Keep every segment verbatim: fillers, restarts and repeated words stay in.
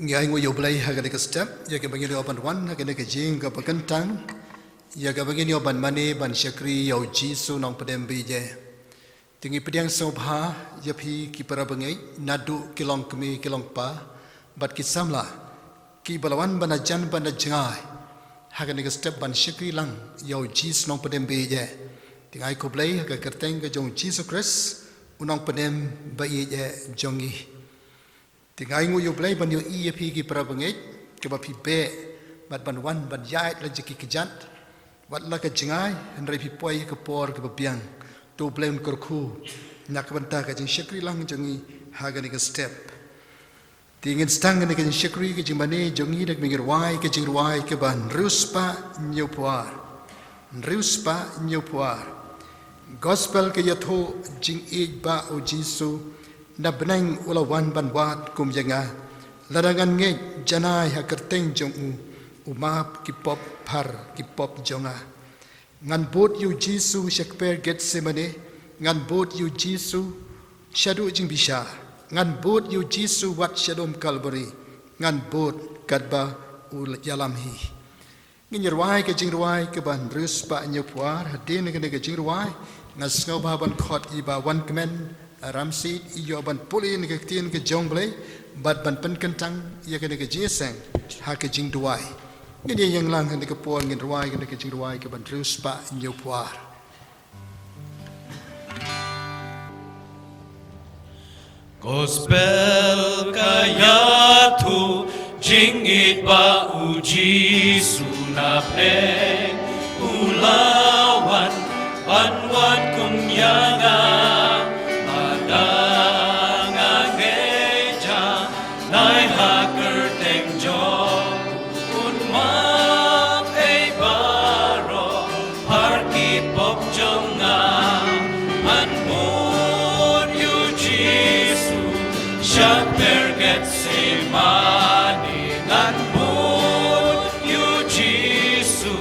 Ngi ai nguh ïa U Blei ha kane ka step ïa kaba ngin ïoh ban wan ha kane ka jingkyrpad kyntang, ïa kaba ngin ïoh ban mane ban shakri ïa U Jisu Nongpynim ba ïeit. Te ngi pdiang sngewbha ïa phi ki para bangeit, naduh ki longkmie ki longkpa bad ki samla kiba la wan ban jan ban jngai ha kane ka step ban shakri lang ïa U Jisu Nongpynim ba ïeit. Te ngi ai khublei ha ka kyrteng ka jong U Jisu Khrist, U Nongpynim ba ïeit jong ngi. Te ngi ai nguh ïa U Blei ban ïohi ïa phi ki para bangeit kiba phi beh bad ban wan ban ïaid la jong ki kjat, wat la ka jngai, hynrei phi poi ha ka por kaba biang. To U Blei un kyrkhu na ka bynta ka jingshakri lang jong ngi ha kane ka step. Te ngin sdang kane ka jingshakri, ka jingmane jong ngi da kaba ngin rwai ka jingrwai kaba hynriew spah hynñiew phew ar. Hynriew spah hynñiew phew ar. Gospel ka ïathuh: Jingïeit ba U Jisu, na bneng u la wan ban wad kum ïa nga. Lada ngan ngeit janai ha kyrteng jong u, u map ki pop, phar ki pop jong nga. Ngan bud ïa U Jisu sha kper Gethsemane, ngan bud ïa U Jisu shaduh jingbishar, ngan bud ïa U Jisu wat sha lum Kalbari, ngan bud katba u ïalam hi. Ngin ïa rwai ka jingrwai kaba hynriew spah hynñiew phew ar. Hadien kane ka jingrwai, nga sngewbha ban khot ïa i Bah Wankmen Ramsit, i ïoh ban pule ïa ka ktien ka jong U Blei bad ban pynkyntang ïa kane ka jingïaseng ha ka jingduwai. Ngin ïa ïeng lang ha kane ka por, ngin rwai kane ka jingrwai kaba hynriew spah hynñiew phew ar. Gospel ka ïathuh: Jingïeit ba U Jisu, na bneng u la wan ban wad kum ïa nga. Lada nga ngeit janai ha kyrteng jong u, un map ei baroh, phar ki pop jong nga. Ngan bud ïa U Jisu sha kper Gethsemane, ngan bud ïa U Jisu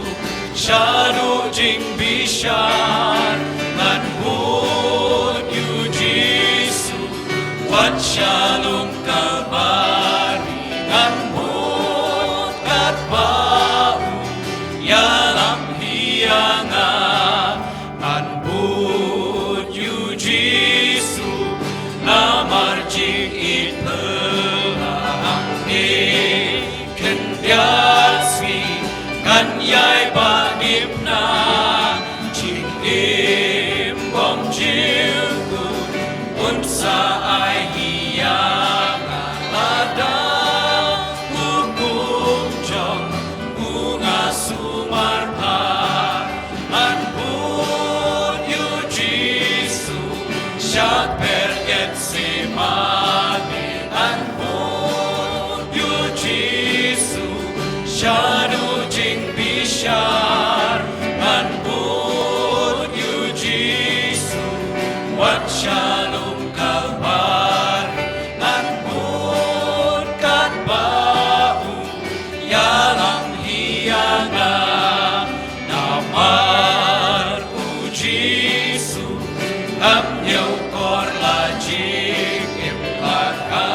shaduh jingbishar, ngan bud ïa U Jisu wat sha lum Kalbari, ngan bud katba u ïalam hi ïa nga. Ngan bud ïa U Jisu namar jingïeit phylla hangne. Khyndiat sngi ngan ïai banïp na jingim bymjukut un sa ai hi ïa nga. Lada hukum jong u nga sumar bha, ngan bud ïa U Jisu sha kper Gethsemane, ngan bud ïa U Jisu shaduh jingbishar, ngan bud ïa U Jisu wat sha lum Kalbari, ngan bud katba u ïalam hi ïa nga. Namar U Jisu ngam ñiewkor la jingim, la ka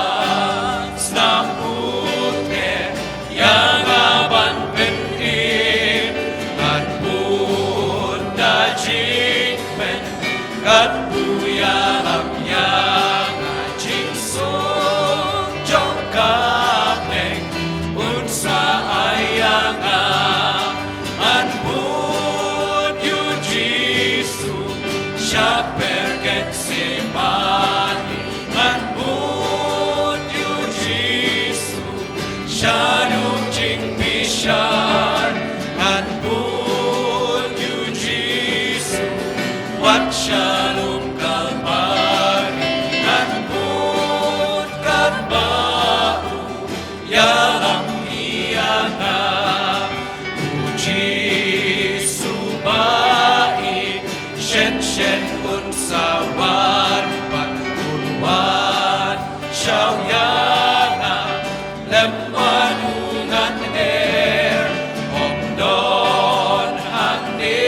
snam u teh ïa nga ban pynim. Ngan bud da jingkmen katba u ïalam ïa nga. Jingsuk jong ka bneng un sa ai ïa nga. Ngan bud ïa U Jisu sha kper Gethsemane, ngan bud ïa U Jisu shaduh jingbishar, ngan bud ïa U Jisu wat sha lum Kalbari, ngan bud katba u ïalam hi ïa nga. U Jisu ba ïeit, shen shen un sa wan, ban un wan shaw ïa nga. Lem bad u ngan her, ym don hangne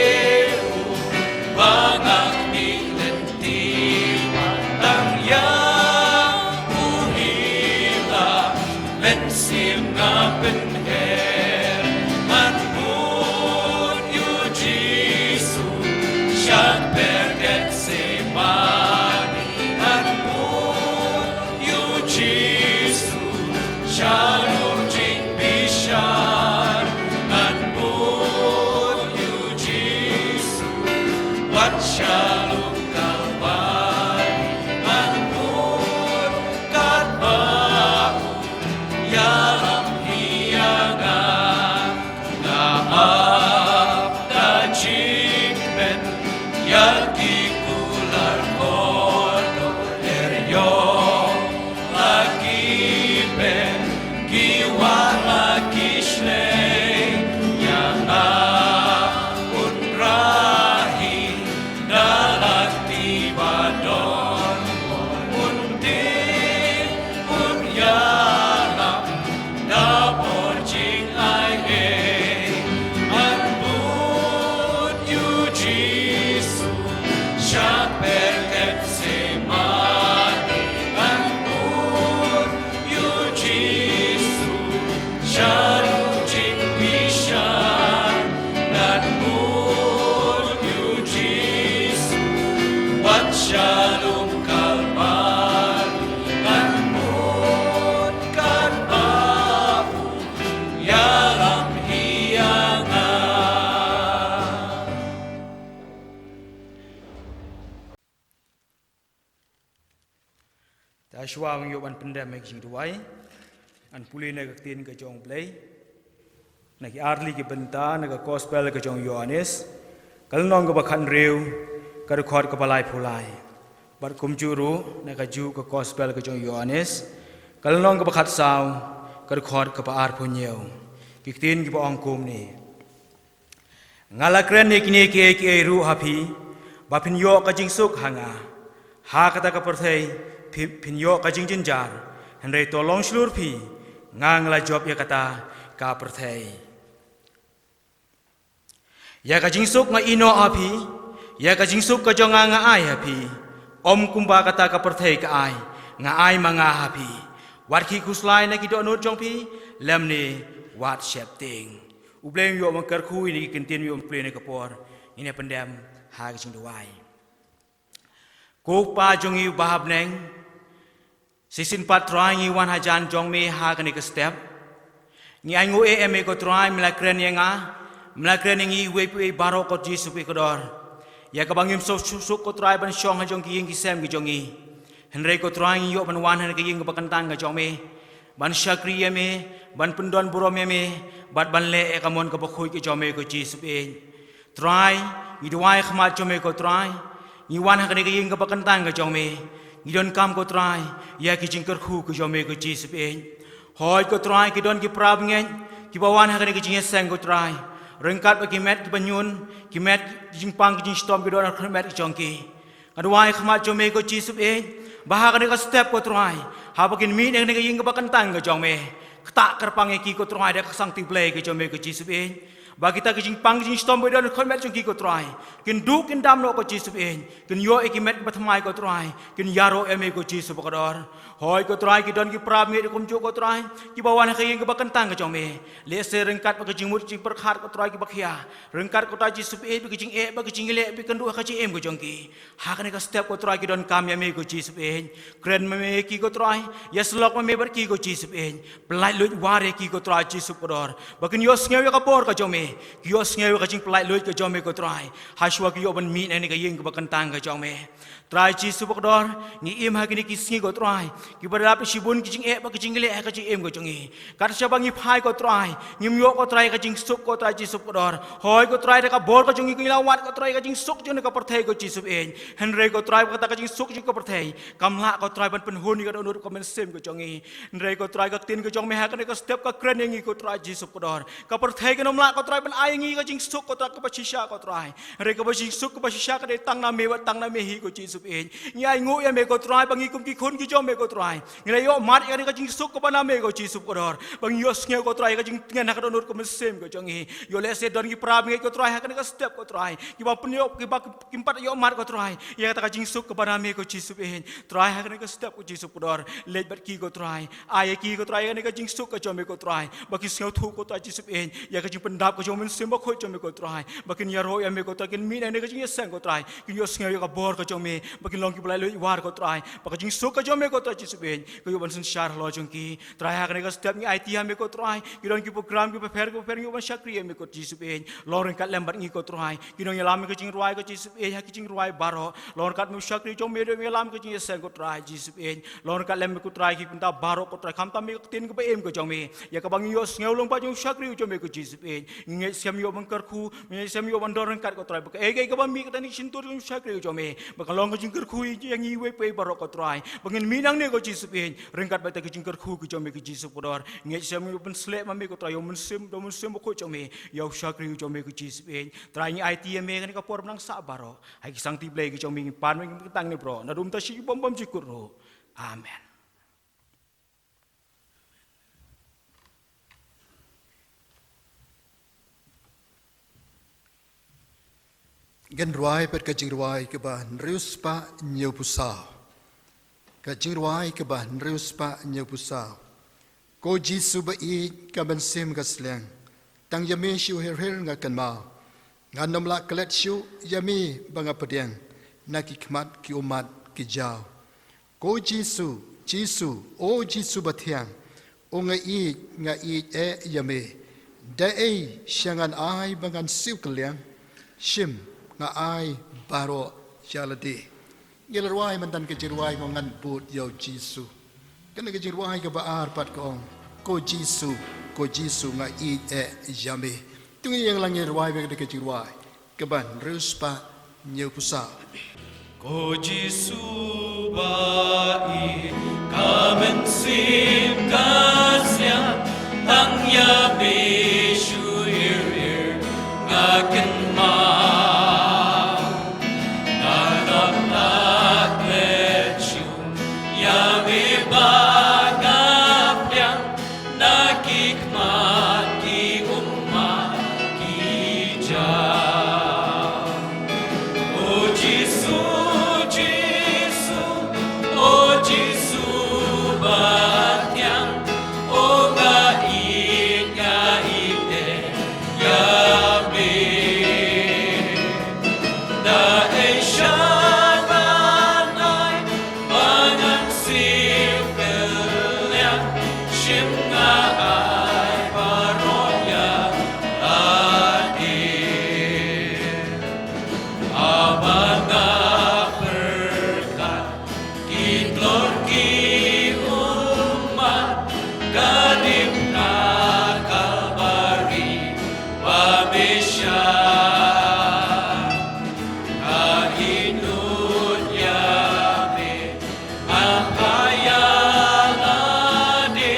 u ba nga khmih lynti, tang ïa u hi la, men si Shuwa ban ïoh ban pyndem ïa ka jingduwai, ngan pule na ka ktien ka jong U Blei na ki artylli ki bynta na ka Gospel ka jong u Ïoannis, ka lynnong kaba khathynriew, ka dkhot kaba laiphew lai. Bad kumjuh ruh na kajuh ka Gospel ka jong u Ïoannis, ka lynnong kaba khatsaw, ka dkhot kaba arphew hynñiew. Ki ktien kiba ong kumne: Nga la kren ïa kine kiei kiei ruh ha phi, ba phin ïoh ka jingsuk ha nga. Ha kata ka pyrthei phi, phin ïoh ka jingjynjar, hynrei to long shlur phi, nga nga la jop ïa kata ka pyrthei. Ïa ka jingsuk nga ai noh ha phi, ïa ka jingsuk ka jong nga nga ai ha phi. Ym kumba kata ka pyrthei ka ai, nga ai ma nga ha phi. Wat khih khuslai na ki dohnud jong phi, lymne wat sheptieng. U Blei un ïoh ban kyrkhu ïa kine ki ktien, un ïoh ban plie ïa kane ka por. Ngin ïa pyndem ha ka jingduwai. Ko Pa jong ngi uba ha bneng, shisien pat Trai ngi wan hajan jong me ha kane ka step. Ngi ainguh eh ïa me ko Trai, me la kren ïa nga, me la kren ïa ngi iwei pa iwei baroh ko Jisu ba kordor, ïa kaba ngim suk suk ko Trai ban shong ha jong ki ïing ki sem ki jong ngi. Hynrei ko Trai ngi ïoh ban wan ha kane ka ïing kaba kyntang ka jong me, ban shakri ïa me, ban pyndon burom ïa me, bad ban leh ïa ka mon kaba khuid ka jong me ko Jisu. Trai, ngi duwai ha khmat jong me ko Trai, ngi wan ha kane ka ïing kaba kyntang ka jong me, ngi donkam ko Trai ïa ki jingkyrkhu ka jong me ko Jisu. Hooid ko Trai, ki don ki para bangeit kiba wan ha kane ka jingïaseng ko Trai, ryngkat bad ki met kiba ñiun, ki met ki jingpang ki jingshitom ki don ha ka met ka jong ki. Nga duwai ha khmat jong me ko Jisu, ba ha kane ka step ko Trai, haba kin mih na kane ka ïing kaba kyntang ka jong me, ktah kyrpang ïa ki ko Trai da ka Ksangti Blei ka jong me ko Jisu. Ba kita ki jingpang ki jingshitom ba don ha ka met jong ki ko Trai, kin duh kin dam noh ko Jisu. Kin ïoh ïa ki met kiba thymmai ko Trai, kin ïaroh ïa me ko Jisu ba kordor. Hooid ko Trai, ki don ki para bangeit kumjuh ko Trai, kiba wan ha ka ïing kaba kyntang ka jong me, lehse ryngkat bad ka jingmut jingpyrkhat ko Trai kiba khia, ryngkat ko Trai Jisu, bad ka jingeh bad ka jingïaleh ba kynduh ha ka jingim ka jong ki. Ha kane ka step ko Trai, ki donkam ïa me ko Jisu. Kren ma me ïa ki ko Trai, ïasyllok ma me bad ki ko Jisu. Pyllait luid war ïa ki ko Trai Jisu kordor, ba kin ïohsngew ïa ka bor ka jong me, ki ïohsngew ïa ka jingpyllait luid ka jong me ko Trai, hashwa ki ïoh ban mih na kane ka ïing kaba kyntang ka jong me. Trai Jisu ba kordor, ngi im ha kine ki sngi ko Trai, kiba dap da shibun ki jingeh bad ki jingïaleh ha ka jingim ka jong ngi. Kat shaba ngi phai ko Trai, ngim ïoh ko Trai ka jingsuk ko Trai Jisu ba kordor. Hooid ko Trai, da ka bor ka jong ngi, ko ngi la wad ko Trai ka jingsuk jong ka pyrthei ko Jisu. Hynrei ko Trai, ba kata ka jingsuk jong ka pyrthei kam lah ko Trai ban pynhun ïa ka dohnud ka mynsiem ka jong ngi. Hynrei ko Trai, ka ktien ka jong me ha kane ka step ka kren ïa ngi ko Trai Jisu ba kordor, ka pyrthei kan ym lah ko Trai ban ai ïa ngi ka jingsuk ko Trai kaba shisha ko Trai. Hynrei kaba jingsuk kaba shisha ka dei tang na me bad tang na me hi ko Jisu. Ngi ainguh ïa me ko Trai, ba ngi kum ki khun ki jong me ko Trai, ngi la ïoh mad ïa ka jingsuk kaba na me ko Jisu ba kordor, ba ngi ïohsngew ko Trai ka jingtngen ha ka dohnud ka mynsiem ka jong ngi. Ïoh lehse don ki para bangeit ko Trai ha kane ka step ko Trai, kiba pynïoh, kiba kim pat ïoh mad ko Trai ïa kata ka jingsuk kaba na me ko Jisu. Trai ha kane ka step ko Jisu ba kordor, leit bad ki ko Trai, ai ïa ki ko Trai ïa kane ka jingsuk ka jong me ko Trai, ba ki sngewthuh ko Trai Jisu, ïa ka jingpyndap ka jong u Mynsiem Bakhuid jong me ko Trai, ba kin ïaroh ïa me ko Trai, kin mih na kane ka jingïaseng ko Trai, kin ïohsngew ïa ka bor ka jong me, ba kin long ki pyllait luid war ko Trai, ba ka jingsuk ka jong me ko Trai Jisu, ka ïoh ban synshar halor jong ki. Trai ha kane ka step ngi aiti ha me ko Trai, ki don ki program kiba pher kiba pher, ngi ïoh ban shakri ïa me ko Jisu. Long ryngkat lem bad ngi ko Trai, ki nongïalam ka jingrwai ko Jisu, ha ki jingrwai baroh, long ryngkat me u shakri jong me, u nongïalam ka jingïaseng ko Trai Jisu. Long ryngkat lem me ko Trai ki bynta baroh ko Trai, khamtam me ka ktien kaba im ka jong me, ïa kaba ngi ïohsngew lyngba jong u shakri jong me ko Jisu. Ngi ngeit shem ïoh ban kyrkhu, ngi ngeit shem ïoh ban don ryngkat ko Trai, ba kaei kaei kaba mih katei na ka shyntur jong u shakri jong me, ba kan long ka jingkyrkhu ïa ngi iwei pa iwei baroh ko Trai, ba ngin mih nangne ko Jisu, ryngkat bad ka jingkyrkhu ka jong me ko Jisu ba kordor. Ngi ngeit shem ïoh ban sleh ma me ko Trai, ïa u Mynsiem, da u Mynsiem Bakhuid jong me, ïa u shakri jong me ko Jisu. Trai ngi aiti ïa me kane ka por ba nang sah baroh ha ki Ksangti Blei ki jong me, ngi pan ma ngi kyntang ne bro, naduh mynta sha ki bym bymjukut ruh. Amen. Ngin rwai pat ka jingrwai kaba hynriew spah hynñiew phew saw. Ka jingrwai kaba hynriew spah hynñiew phew saw. Ko Jisu ba ïeit, ka mynsiem ka sliang, tang ïa me shuh hir hir nga kynmaw. Ngan ym lah klet shuh ïa me ba nga pdiang na ki khmat ki ummat ki jaw. Ko Jisu, Jisu, o Jisu ba thiang, o nga ïeit, nga ïeit eh ïa me. Da ei sha ngan ai ba ngan siew kylliang? Shim, nga ai baroh ïa lade. Ngi la rwai mynta ka jingrwai ba ngan bud ïa u Jisu. Kane ka jingrwai kaba ar pat ka ong, Ko Jisu, ko Jisu nga ïeit eh ïa me. To ngin ïa lang ïa rwai bad ka jingrwai kaba hynriew spah hynñiew phew saw. Ko Jisu ba ïeit, ka mynsiem ka siang, tang ïa me shu ir ir nga kynmaw. Nga dang lak leit shu ïa me ba nga pdiang na ki khmat ki ummat ki jam. O Jisu, Jisu, o Jisu ba thiang, o nga ïeit, nga ïeit eh ïa me. Da ei sha ban ai ba ngan siew kylliang, shim nga ai baroh ïa lade. Haba nga pyrkhat ki tlot ki ummat, ka dip na Kalbari ba me shah. Nga ïeit lut ïa me, nga phai ïa lade,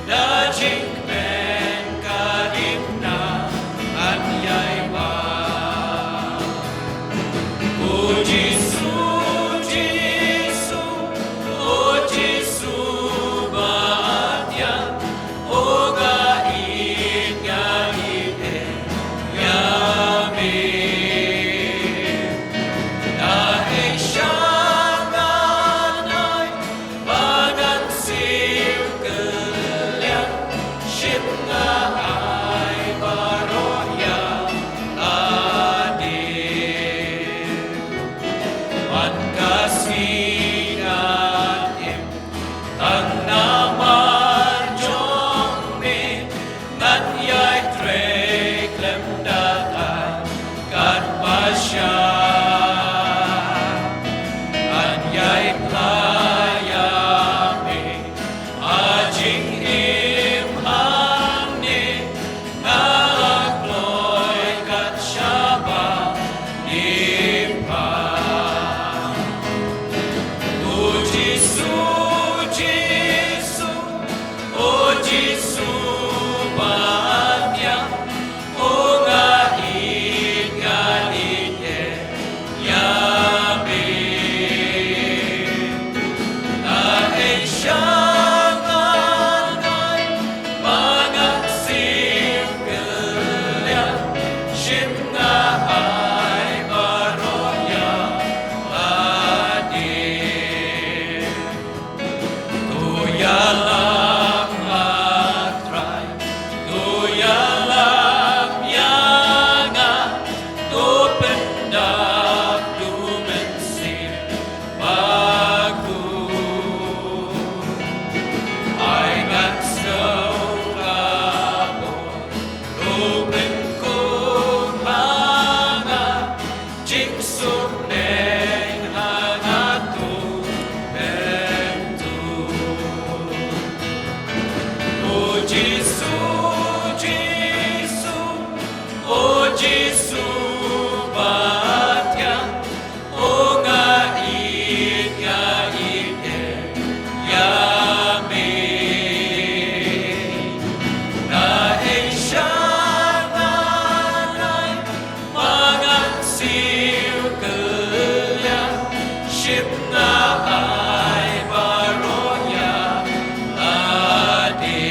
da jingkmen ka dip na ngan ïai bam. O Jisu, Jisu, o Jisu ba thiang, o nga ïeit, nga ïeit eh ïa me. Da ei sha ban ai ba ngan siew kylliang, shim nga ai baroh ïa lade. Man ka sngi ngan im tang namar jong me, ngan ïai trei khlem da thait katba shai. Ngan ïai phla ïa me ha jingim hangne, nga la kloi kat shaba nimpa. O Jisu, Jisu, o Jisu ba thiang, o nga ïeit, nga ïeit eh ïa me. Da ei sha ban ai ba ngan siew kylliang, shim nga ai baroh ïa lade. To ïalam, A Trai, to ïalam ïa nga, to pyndap, to mynsiem bakhun. Ai ngan sngew ka bor, to pynkup ha nga, jingsuk neng ha nga to pyntu. O Jisu, Jisu, o Jisu ba thiang, o nga ïeit, nga ïeit eh ïa me. Da ei sha ban ai ba ngan siew kylliang, shim nga ai baroh ïa lade.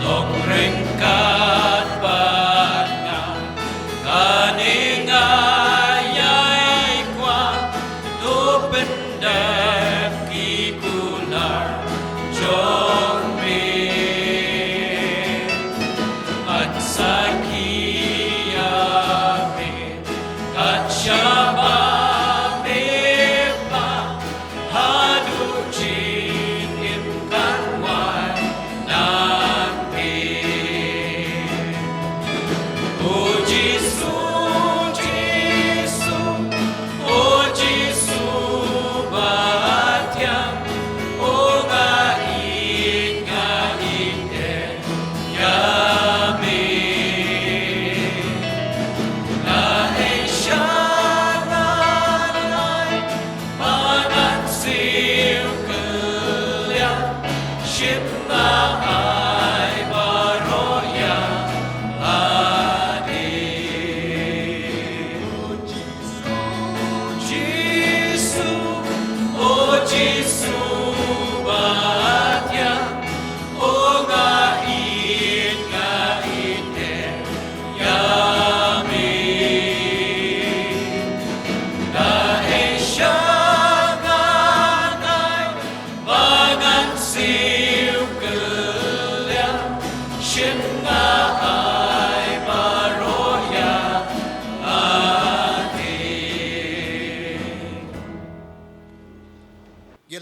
Long ryngkat bad nga, kane nga ïai kwah, to pyndep ki kular jong me. Ngan sakhi ïa me kat shaba me phah, haduh jingim kan wan nangpynim. O Jisu, Jisu, o Jisu ba thiang,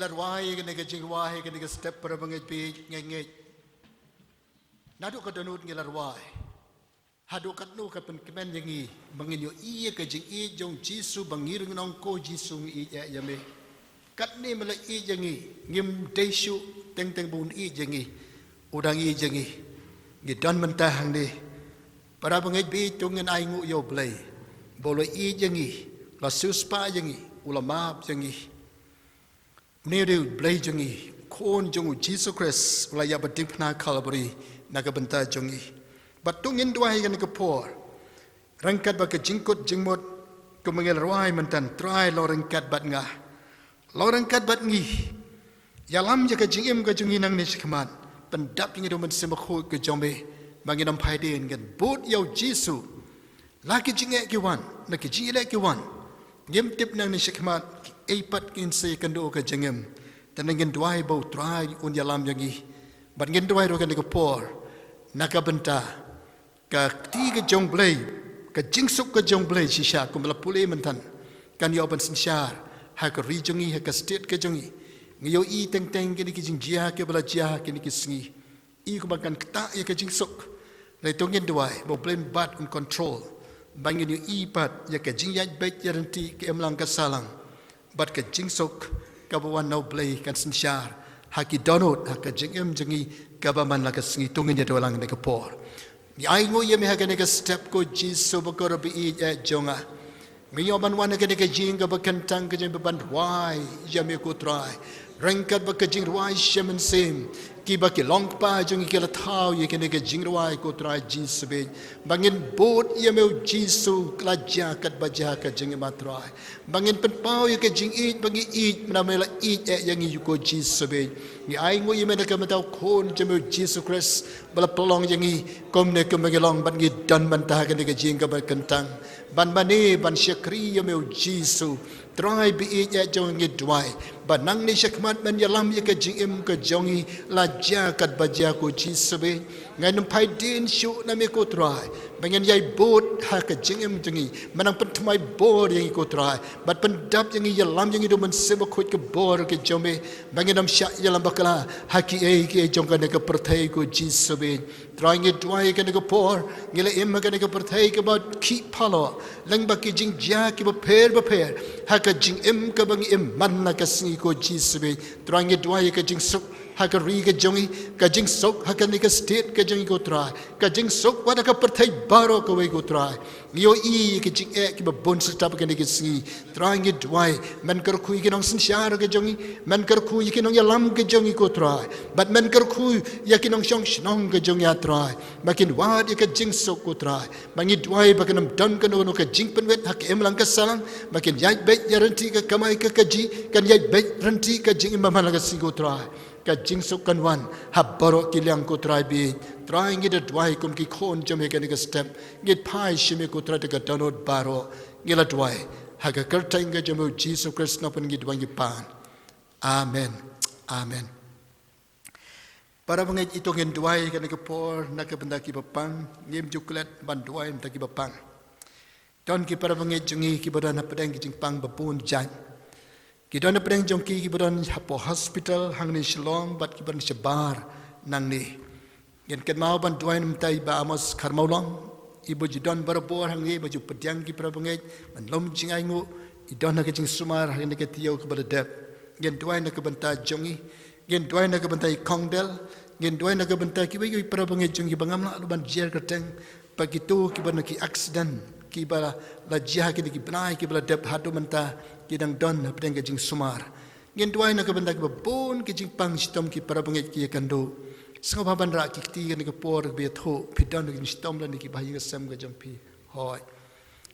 Rwai ïa kane ka jingrwai, ïa kane ka step, para bangeit, bangeit, ngeit, ngeit. Naduh ka dohnud ngi la rwai. Haduh katno ka pynkmen ïa ngi ba ngin ïohi ïa ka jingïeit jong u Jisu, ba ngi ruh ngin ong, ko Jisu, ngi ïeit eh ïa me. Katne me la ïeit ïa ngi, ngim dei shuh teng teng ba un ïeit ïa ngi. U dang ïeit ïa ngi. Ngi don mynta hangne. Para bangeit, bangeit, to ngin ainguh ïa U Blei ba u la ïeit ïa ngi, la siewspah ïa ngi, u la map ïa ngi. Une u dei U Blei jong ngi, Khun jong u Jisu Khrist, u la ïap ha diengphna Kalbari na ka bynta jong ngi. Bad to ngin duwai ha kane ka por, ryngkat bad ka jingkut jingmut, kumba ngi la rwai mynta, Trai, long ryngkat bad nga, long ryngkat bad ngi. Ïalam ïa ka jingim ka jong ngi nangne shakhmat. Pyndap ïa ngi da U Mynsiem Bakhuid ka jong me, ba ngin ym phai dien, ngin bud ïa u Jisu. La ki jingeh ki wan, la ki jingïaleh ki wan, ngim tip nangne shakhmat kiei pat kin sa ïakynduh ka jingim. Te ngin duwai ba U Trai un ïalam ïa ngi. Bad ngin duwai ruh ha kane ka por na ka bynta ka kti ka jong U Blei, ka jingsuk ka jong U Blei shisha, kumba la pule mynta, kan ïoh ban synshar ha ka ri jong ngi, ha ka state ka jong ngi. Ngi ïohi teng teng kine ki jingjia kiba la jia kine ki sngi. Ïa kumba kan ktah ïa ka jingsuk. Hynrei to ngin duwai ba U Blei un bat, un control, ba ngin ïohi pat ïa ka jingïaid beit ïaryntih ka imlang ka sahlang bad ka jingsuk kaba wan na U Blei kan synshar ha ki dohnud, ha ka jingim jong ngi kaba man la ka sngi. To ngin ïa duwai lang ha kane ka por. Ngi ainguh ïa me ha kane ka step, ko Jisu bakordor baieit eh jong nga. Ngi ïoh ban wan ha kane ka jingïing kaba kyntang, ka jingïing ban rwai ïa me, ko Trai. Ryngkat bad ka jingrwai shimet mynsiem, kiba ki longkpa jong ngi ki la thaw ïa kane ka jingrwai, ko Trai Jisu baieit, ba ngin bud ïa me, U Jisu, la jia katba jia ka jingim, ah Trai. Ba ngin pynpaw ïa ka jingïeit ba ngi ïeit, namar me la ïeit eh ïa ngi, ko Jisu baieit. Ngi ainguh ïa me na ka bynta U Khun jong me, U Jisu Khrist, ba la pynlong ïa ngi kumne kumba ngi long, bad ngi don mynta ha kane ka jingïing kaba kyntang ban mane, ban shakri ïa me, U Jisu. Trai baieit eh jong nga, ngi duwai ba nangne shakhmat men ïalam ïa ka jingim ka jong ngi, la jia katba jia, ko Jisu baieit. Ngin ym phai dien shuh na me, ko Trai, ba ngin ïai bud ha ka jingim jong ngi. Men nang pynthymmai bor ïa ngi, ko Trai, bad pyndap ïa ngi, ïalam ïa ngi da U Mynsiem Bakhuid, ka bor ka jong me, ba ngin ym shah ïalam bakla ha kiei kiei jong kane ka pyrthei, ko Jisu baieit. Trai, ngi duwai ha kane ka por, ngi la im ha kane ka pyrthei kaba khih phalor, lyngba ki jingjia kiba pher bapher ha ka jingim kaba ngi im man la ka sngi, ko Jisu baieit. Trai, ngi duwai ïa ka jingsuk ha ka ri ka jong ngi, ka jingsuk ha kane ka state ka jong ngi, ko Trai, ka jingsuk wat ha ka pyrthei baroh kawei, ko Trai. Ngi ïohi ïa ki jingeh kiba bun shatap ha kane ka sngi. Trai, ngi duwai, men kyrkhu ïa ki nongsynshar ka jong ngi, men kyrkhu ïa ki nongïalam ka jong ngi, ko Trai, bad men kyrkhu ïa ki nongshong shnong ka jong ngi, ah Trai, ba kin wad ïa ka jingsuk, ko Trai. Ba ngi duwai ba kan ym don kano kano ka jingpynwit ha ka imlang ka sahlang, ba kin ïaid beit ïaryntih ka kamai ka kajih, kan ïaid beit ryntih ka jingim ba man la ka sngi, ko Trai. Ka jingsuk kan wan ha baroh ki liang, ko Trai baieit. Trai, ngi da duwai kum ki khun jong me ha kane ka step. Ngi phai sha me, ko Trai, da ka dohnud baroh. Ngi la duwai ha ka kyrteng ka jong me, U Jisu Khrist, na pyn ngi duwai ngi pan. Amen. Amen. Para bangeit, to ngin duwai ha kane ka por na ka bynta kiba pang. Ngim ju klet ban duwai na ka bynta kiba pang. Don ki para bangeit jong ngi kiba don hapdeng ki jingpang ba bun jait. Ki don hapdeng jong ki kiba don hapoh hospital hangne Shillong, bad kiba don shabar nangne. Ngin kynmaw ban duwai na ka bynta i Bah Amos Kharmawlong, iba ju don barabor hangne, ba ju pdiang ki para bangeit, ban lum jingainguh, i don ha ka jingsumar ha kane ka taïew kaba la dep. Ngin duwai na ka bynta jong i, ngin duwai na ka bynta i Kong Del, ngin duwai na ka bynta kiwei kiwei para bangeit jong ngi ba ngam lah ruh ban jer kyrteng, ba kito kiba na ki accident, kiba la jia ha kine ki bnai kiba la dep haduh mynta, ki dang don hapdeng ka jingsumar. Ngin duwai na ka bynta kiba bun ki jingpang shitom, ki para bangeit ki ïakynduh. Sngewbha ban rah ki kti ha kane ka por, ba ïathuh phi don ha ka jingshitom lane kiba ha ïing ha sem ka jong phi. Hooid.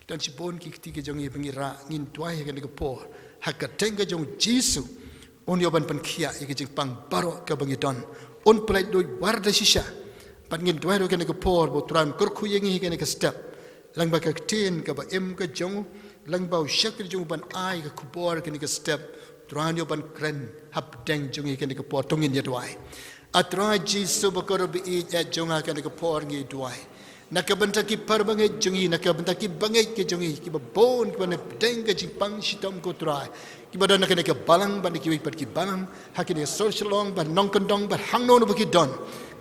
Don shibun ki kti ki jong ngi ba ngi rah, ngin duwai ha kane ka por ha ka kyrteng ka jong U Jisu. Un ïoh ban pynkhiah ïa ka jingpang baroh kaba ngi don. Un pynlait luid war da shisha. Bad ngin duwai ruh ha kane ka por ba U Trai un kyrkhu ïa ngi ha kane ka step, lyngba ka ktien kaba im ka jong u, lyngba u shakri jong u ban ai ka khubor ha kane ka step. U Trai un ïoh ban kren hapdeng jong ngi ha kane ka por. To ngin ïa duwai. Ah Trai Jisu bakordor baieit eh jong nga, ha kane ka por ngi duwai na ka bynta ki para bangeit jong ngi, na ka bynta ki bangeit ki jong ngi kiba bun kiba na pdeng ka jingpang shitom, ko Trai. Kiba don ha kane ka balang bad kiwei pat ki balang, ha kane ka sor Shillong bad nongkyndong bad hangno hangno ba ki don.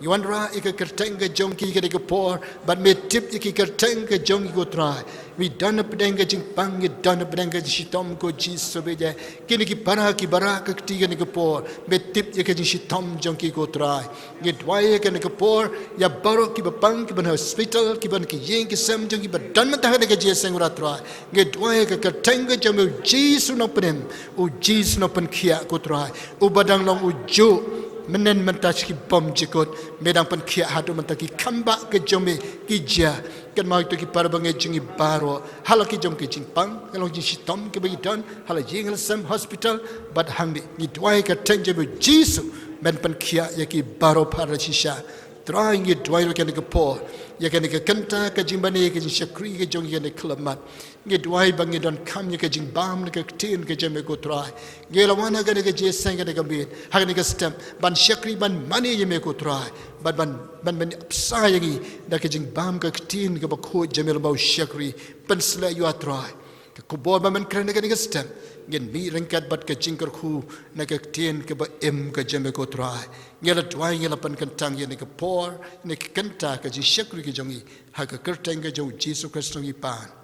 Ngi wanrah ïa ka kyrteng ka jong ki ha kane ka por, bad me tip ïa ki kyrteng ka jong ki ko Trai. Ngi don hapdeng ka jingpang, ngi don hapdeng ka jingshitom ko Jisu bad ïa kine ki para ki baroh ka kti ha kane ka por, me tip ïa ka jingshitom jong ki ko Trai. Ngi duwai ha kane ka por ïa baroh kiba pang, kiba na hospital, kiba na ki ïing ki sem jong ki, ba don mynta ha kane ka jingïaseng Trai. Ngi duwai ha ka kyrteng ka jong me, U Jisu Nongpynim, U Jisu Nongpynkhiah ko Trai, uba dang long u juh mynhynnin mynta sha ki bymjukut, me dang pynkhiah haduh mynta, ki khambah ka jong me ki jia. Kynmaw to ki para bangeit jong ngi baroh, ha la ki jong ki jingpang, ka long jingshitom kiba ki don ha la ïing ha la sem, hospital bad hangne. Ngi duwai ha ka kyrteng jong me, U Jisu, men pynkhiah ïa ki baroh para shisha. Trai, ngi duwai ruh ha kane ka por ïa kane ka kynta ka jingmane, ka jingshakri ka jong ngi ha kane ka khyllipmat. Ngi duwai ba ngin donkam ïa ka jingbam na ka ktien ka jong me ko Trai. Ngi la wan ha kane ka jingïaseng, kane ka miet, ha kane ka step, ban shakri, ban mane ïa me ko Trai, ban, ban, ban, ban pynsah ïa ngi da ka jingbam ka ktien kaba khuid jong me, lem bad u shakri. Pynshlur ïa u Trai. Ka khubor ba men kren ha kane ka step, ngin mih ryngkat bad ka jingkyrkhu na ka ktien kaba im ka jong me ko Trai. Ngi la duwai, ngi la pynkyntang ïa kane ka por, ïa kane ka kynta ka jingshakri ka jong ngi, ha ka kyrteng ka jong U Jisu Khrist u nonghikai.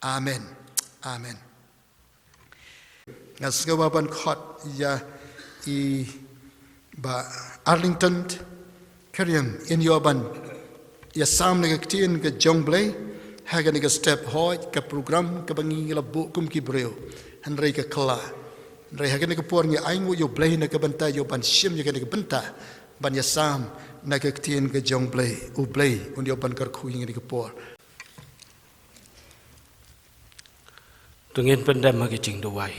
Amen. Amen. Nga sngewbha ban khot ïa i Bah Arlington Keriam, in ïoh ban ïasam na ka ktien ka jong U Blei ha kane ka step. Hooid, ka program kaba ngi la buh kum ki briew, hynrei ka kylla. Hynrei ha kane ka por ngi ainguh ïa U Blei na ka bynta ïoh ban shim ïa kane ka bynta ban ïasam na ka ktien ka jong U Blei. U Blei un ïoh ban kyrkhu ïa ngi ha kane ka por. To ngin pyndem ha ka jingduwai.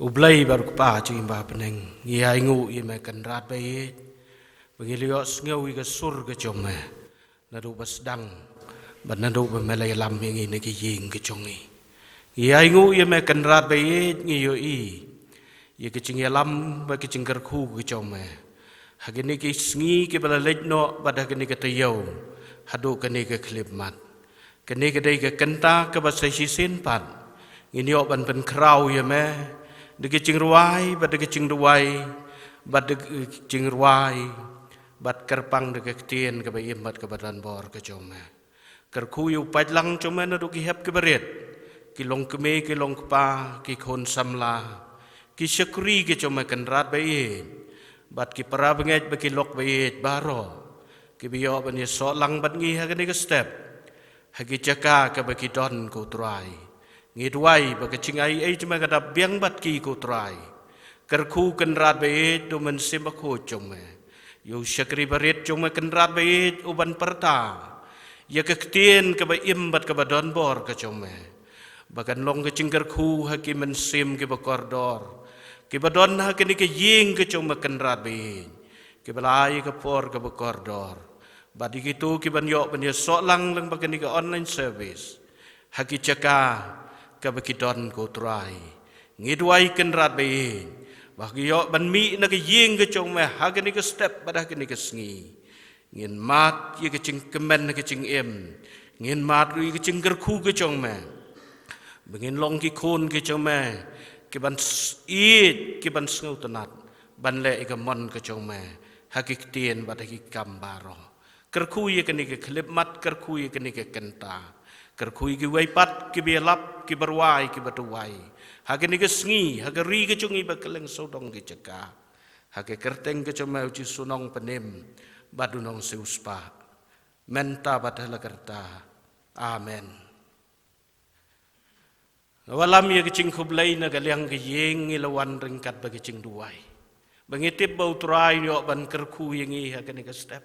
U Blei bad U Kpa jong ngi ba ha bneng, ngi ainguh ïa me Kynrad ba ïeit, ba ngi la ïohsngew ïa ka sur ka jong me naduh ba sdang bad naduh ba me la ïalam ïa ngi na ka ïing ka jong ngi. Ngi ainguh ïa me Kynrad ba ïeit, ngi ïohi ïa ka jingïalam bad ka jingkyrkhu ka jong me ha kine ki sngi kiba la leit noh bad ha kane ka taïew haduh kane ka khyllipmat. Kane ka dei ka kynta kaba sa shisien pat ngin ïoh ban pynkhraw ïa me da ka jingrwai bad da ka jingduwai bad da ka jingrwai bad kyrpang da ka ktien kaba im bad kaba donbor ka jong me. Kyrkhu ïa u paidlang jong me naduh ki hep kiba rit, ki longkmie ki longkpa, ki khun samla, ki shakri ki jong me Kynrad ba ïeit, bad ki para bangeit bad ki lok ba ïeit baroh kiba ïoh ban ïasoh lang bad ngi ha kane ka step, ha ki jaka kaba ki don ko Trai. Ngi duwai ba ka jingai ei jong me kan da biang bad ki ko Trai. Kyrkhu Kynrad ba ïeit da u Mynsiem Bakhuid jong me, ïa u shakri barit jong me Kynrad ba ïeit, u ban pyrta ïa ka ktien kaba im bad kaba donbor ka jong me, ba kan long ka jingkyrkhu ha ki mynsiem kiba kordor kiba don ha kane ka ïing ka jong me Kynrad ba ïeit, kiba la ai ïa ka por kaba kordor bad ïa kito kiban ïoh ban ïasoh lang lyngba kane ka online service ha ki jaka kaba ki don ko Trai. Ngi duwai Kynrad ba ïeit, ba ki ïoh ban mih na ka ïing ka jong me ha kane ka step bad ha kane ka sngi, ngin mad ïa ka jingkmen ha ka jingim, ngin mad ruh ïa ka jingkyrkhu ka jong me, ba ngin long ki khun ki jong me kiban s-, ïeit, kiban sngewtynnat ban leh ïa ka mon ka jong me ha ki ktien bad ha ki kam baroh. Kyrkhu ïa kane ka khyllipmat, kyrkhu ïa kane ka kynta, kyrkhu ïa kiwei pat kiba ïalap, kiba rwai, kiba duwai ha kane ka sngi, ha ka ri ka jong ngi bad kylleng sawdong ki jaka, ha ka kyrteng ka jong me U Jisu Nongpynim bad U Nongsiewspah, mynta bad ha la karta. Amen. Nga wallam ïa ka jingkhublei na ka liang ka ïing, ngi la wan ryngkat bad ka jingduwai, ba ngi tip ba U Trai un ïoh ban kyrkhu ïa ngi ha kane ka step.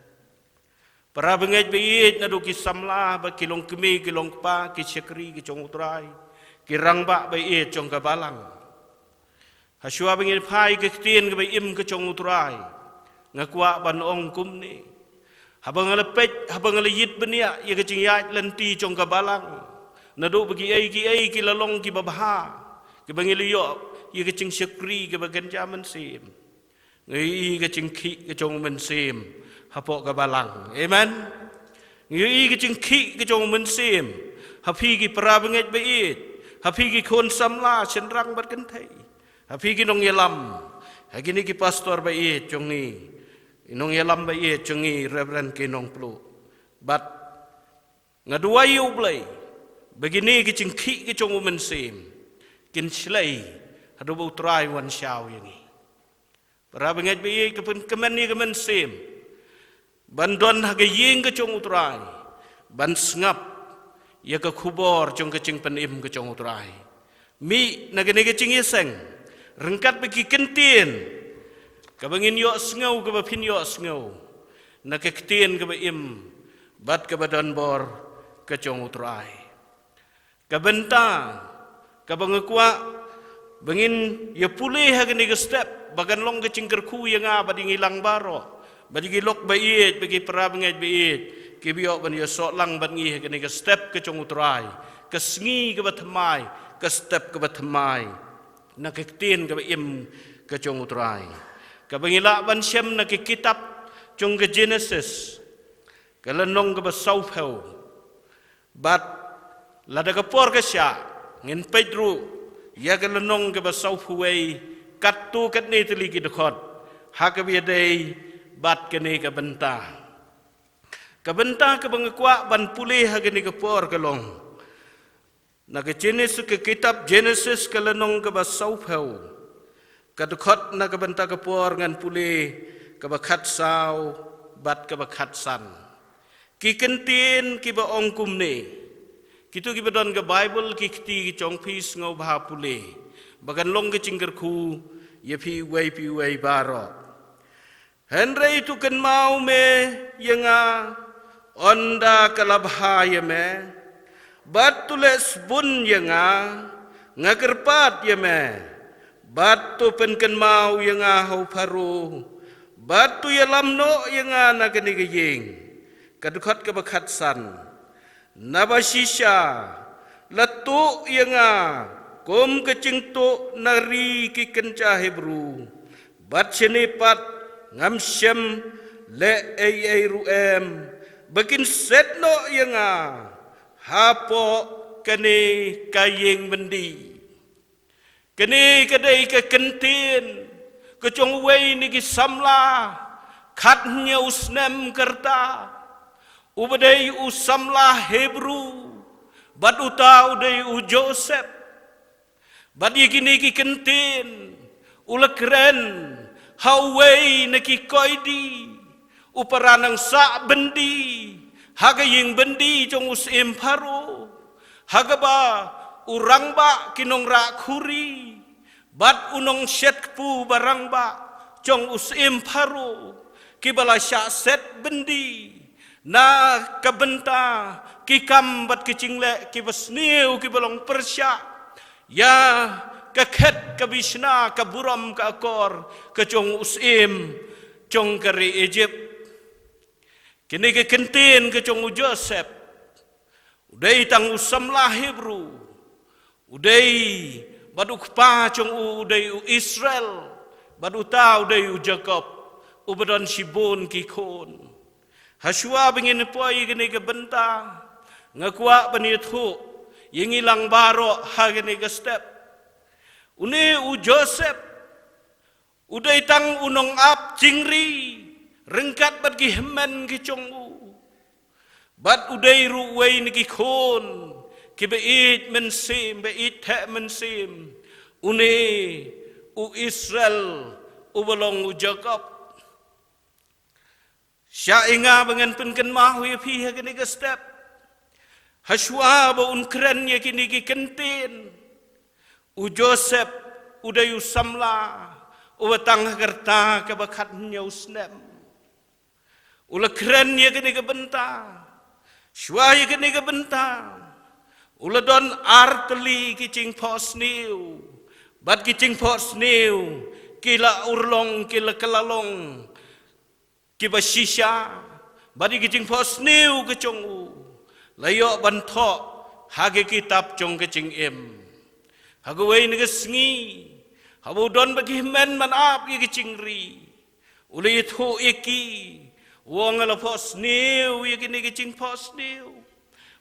Para bangeit ba ïeit, naduh ki samla bad ki longkmie ki longkpa, ki shakri ki jong U Trai, ki rangbah ba ïeit jong ka balang, hashwa ba ngin phai ka ktien kaba im ka jong U Trai, nga kwah ban ong kumne: Haba nga la peit, haba nga la ïit bniah ïa ka jingïaid lynti jong ka balang, naduh ba kiei kiei ki la long kiba bha, kiba ngi la ïoh ïa ka jingshakri kaba kynja mynsiem, nga ïohi ka jingkhih ka jong U Mynsiem hapoh ka balang. Amen. Nga ïohi ka jingkhih ka jong U Mynsiem ha phi ki para bangeit ba ïeit, ha phi ki khun samla shynrang bad kynthei. Ha phi ki nongïalam, ha kine ki pastor ba ïeit jong ngi, nongïalam ba ïeit jong ngi, Reverend K. Nongpluh. Bad nga duwai ïa U Blei ba kine ki jingkhih ki jong U Mynsiem kin shlei haduh ba U Trai un wan shaw ïa ngi. Para bangeit ba ïeit, ka pynkmen ïa ka mynsiem ban don ha ka ïing ka jong U Trai, ban sngap ïa ka khubor jong ka jingpynim ka jong U Trai. Mih na kane ka jingïaseng ryngkat bad ki ktien kaba ngin ïohsngew, kaba phin ïohsngew na ka ktien kaba im bad kaba don bor ka jong U Trai. Ka bynta kaba nga kwah ba ngin ïa pule ha kane ka step, ba kan long ka jingkyrkhu ïa nga bad ïa ngi lang baroh, bad ïa ki lok ba ïeit, bad ki para bangeit ba ïeit kiba ïoh ban ïasoh lang bad ngi ha kane ka step ka jong U Trai, ka sngi kaba thymmai, ka step kaba thymmai, na ka ktien kaba im ka jong U Trai, kaba ngi lah ban shem na ka kitab jong ka Genesis, ka lynnong kaba sawphew. Bad lada ka por ka shah, ngin peit ruh ïa ka lynnong kaba sawphew wei, katto katne tylli ki dkhot, ha kaba ïadei bad kane ka bynta. Ka bynta kaba nga kwah ban pule ha kane ka por ka long na ka Genesis, ka kitab Genesis, ka lynnong kaba sawphew, ka dkhot na ka bynta ka por ngan pule kaba khatsaw bad kaba khatsan. Ki ktien kiba ong kumne. Kito kiba don ka Baibl, ki kti ki jong phi, sngewbha pule, ba kan long ka jingkyrkhu ïa phi uwei pa uwei baroh. Hynrei to kynmaw me ïa nga, ynda ka la bha ïa me, bad to leh sbun ïa nga, nga kyrpad ïa me, bad to pynkynmaw ïa nga ha u Pharaoh, bad to ïalam noh ïa nga na kane ka ïing. Ka dkhot kaba khatsan. Naba shisha la tuh ïa nga kum ka jingtuh na ri ki kynja Hebru, bad shane pat ngam shym leh ei ei ruh em, ba kin set noh ïa nga hapoh kane ka ïing byndi. Kane ka dei ka ktien ka jong uwei na ki samla khathynñiew snem ka rta, uba dei u samla Hebru, bad uta u dei u Joseph. Bad ïa kine ki ktien u la kren ha uwei na ki koidi, u para nang sah byndi ha ka ïing byndi jong u syiem Pharaoh, ha kaba u rangbah ki nongrah khuri bad u nongshet kpu ba rangbah jong u syiem Pharaoh, kiba la shah set byndi na ka bynta ki kam bad ki jingleh kiba sniew, kiba long pyrshah ïa ka khet, ka bishna, ka burom, ka akor ka jong u syiem jong ka ri Ijipt. Kine ki ktien ka jong u Joseph, u dei tang u samla Hebru, u dei bad u kpa jong u, u dei u Israel, bad uta u dei u Jakob, uba don shibun ki khun. Hashwa ba ngin poi ïa kane ka bynta, nga kwah ban ïathuh ïa ngi lang baroh ha kane ka step. Une u Joseph, u dei tang u nongap jingri ryngkat bad ki hynmen ki jong u. Bad u dei ruh uwei na ki khun kiba ïeit mynsiem, ba ïeit theh mynsiem, une u Israel, uba long u Jakob. Shah ïa nga ba ngan pynkynmaw ïa phi ha kane ka step. Hashwa ba un kren ïa kine ki ktien, u Joseph u dei u samla uba tang ha ka rta kaba khathynñiew snem. U la kren ïa kane ka bynta. Shwa ïa kane ka bynta, u la don ar tylli ki jingphohsniew. Bad ki jingphohsniew ki la urlong, ki la kylla long kiba shisha, bad ïa ki jingphohsniew ka jong u la ïoh ban thoh ha ka kitab jong ka jingim. Ha kawei na ka sngi, haba u don bad ki hynmen ban ap ïa ka jingri, u la ïathuh ïa ki, u ong, nga la phohsniew ïa kine ki jingphohsniew.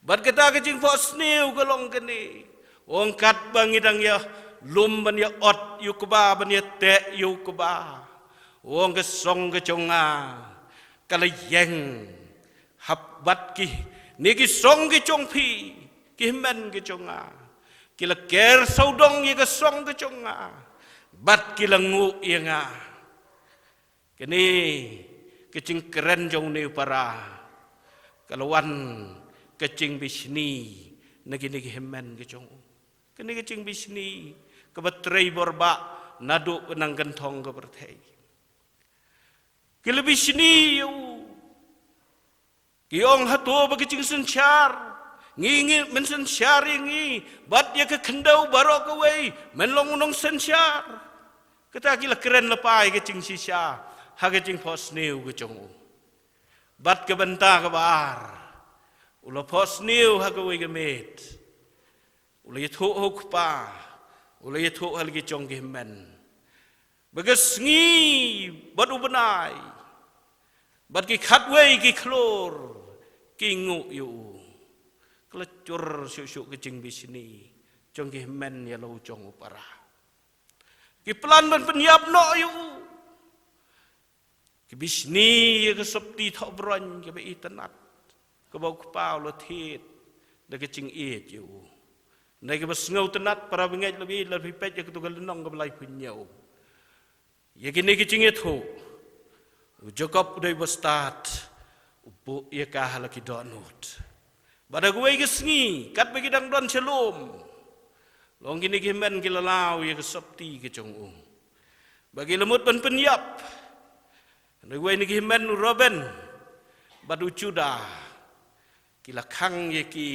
Bad kata ka jingphohsniew ka long kane, u ong, katba ngi dang ïa lum ban ïa ot ïa u kba, ban ïa teh ïa u kba. U ong ka song ka jong nga ka la ïeng hap bad kine ki song ki jong phi, ki hynmen ki jong nga. Ki la ker sawdong ïa ka song ka jong nga bad ki la nguh ïa nga. Kane ka jingkren jong une u para ka la wan ka jingbishni na kine ki hynmen ki jong u. Kane ka jingbishni kaba trei borbah naduh ka nang kynthong ka pyrthei. Ki la bishni ïa u. Ki ong hato ba ka jingsynshar ngi, ngi men synshar ïa ngi bad ïa ka khyndew baroh kawei, men long u nongsynshar. Kata ki la kren lypa ïa ka jingshisha ha ka jingphohsniew ka jong u. Bad ka bynta kaba ar, u la phohsniew ha kawei ka miet. U la ïathuh ha u kpa, u la ïathuh ha la ki jong ki hynmen. Ba ka sngi bad u bnai bad ki khatwei ki khlur ki nguh ïa u. Ka la jur shuh shuh ka jingbishni jong ki hynmen ïa la u jong u para. Ki plan ban pynïap noh ïa u. Ki bishni ïa ka sopti thohbroiñ kaba itynnad, kaba u kpa u la thied da ka jingïeit ïa u. Hynrei kaba sngewtynnad, para bangeit, la phi, la phi peit ïa katu ka lynnong kaba laiphew hynñiew. Ïa kine ki jingïathuh, u Jakob u dei uba stad, u buh ïa ka ha la ki dohnud. Bad ha kawei ka sngi katba ki dang don sha lum, long kine ki hynmen ki la law ïa ka sopti ka jong u. Ba ki la mut ban pynïap. Hynrei kawei na ki hynmen, u Reuben bad u Judah, ki la khang ïa ki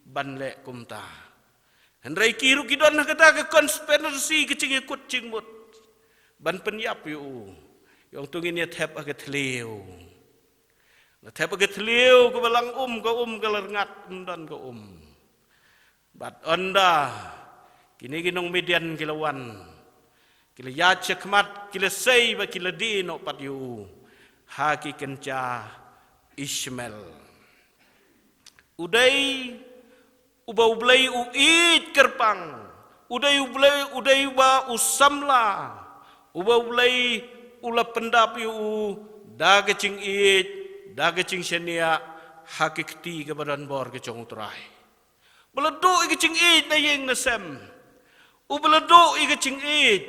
ban leh kumta. Hynrei ki ruh ki don ha kata ka conspiracy, ka jingïakut jingmut ban pynïap ïa u. Ïa ong to ngin ïa thep ha ka thliew. La thep ha ka thliew kaba lang um, ka um ka la rngat, ym don ka um. Bad ynda kine ki nong Midian ki la wan, ki la ïaid shakhmat, ki la sei ba ki la die noh pat ïa u ha ki kynja Ishmael. U dei uba U Blei u ïeit kyrpang. U dei U Blei, u dei uba u samla, uba U Blei u la pyndap ïa u da ka jingïeit, da ka jingshaniah ha ki kti kaba don bor ka jong U Trai. Ba la duh ïa ka jingïeit na ïing na sem. Uba la duh ïa ka jingïeit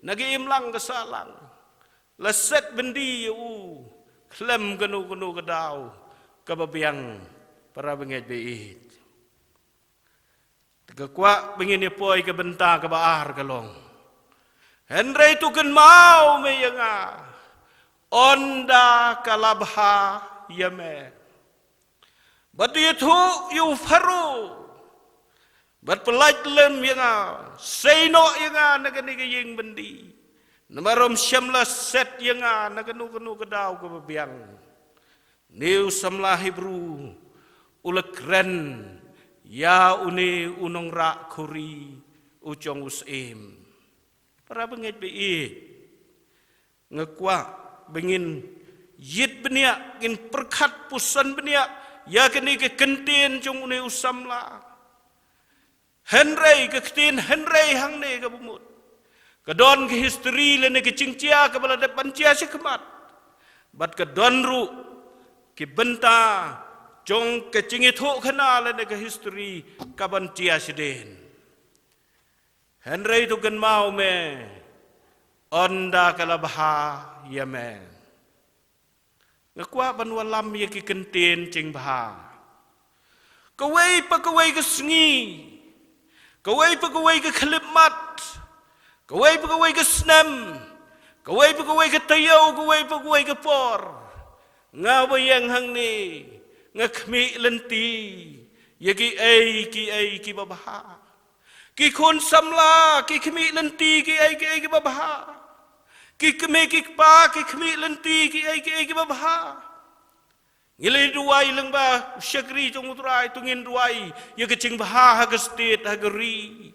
na ka imlang ka sahlang. La set byndi ïa u khlem kano kano ka daw kaba biang, para bangeit ba ïeit. Te nga kwah ba ngin ïa poi ka bynta kaba ar, ka long: Hynrei to kynmaw me ïa nga ynda ka la bha ïa me. Bad to ïathuh ïa u Pharaoh, bad pyllait lem ïa nga, sei noh ïa nga na kane ka ïing byndi. Namar ym shym la set ïa nga na kano kano ka daw kaba biang. Une u samla Hebru u la kren ïa une u nongrah khuri u jong u syiem. Para bangeit ba ïeit, nga kwah ba ngin ïit bniah, ngin pyrkhat puson bniah ïa kane ka kyntien jong une u samla. Hynrei ka ktien hynrei hangne kaba mut, ka don ka history lane ka jingjia kaba la dep ban jia shakhmat. Bad ka don ruh ki bynta jong ka jingïathuhkhana lane ka history kaban jia shadien. Hynrei to kynmaw me ynda ka la bha ïa me. Nga kwah ban wallam ïa ki kyntien jingbha. Kawei pa kawei ka sngi, kawei pa kawei ka khyllipmat, kawei pa kawei ka snem, kawei pa kawei ka taïew, kawei pa kawei ka por, nga ba ïeng hangne, nga khmih lynti ïa kiei kiei kiba bha. Ki khun samla ki khmih lynti kiei kiei kiba bha. Ki kmie ki kpa ki khmih lynti kiei kiei kiba bha. Ngi la duwai lyngba u shakri jong U Trai, to ngin duwai ïa ka jingbha ha ka state, ha ka ri.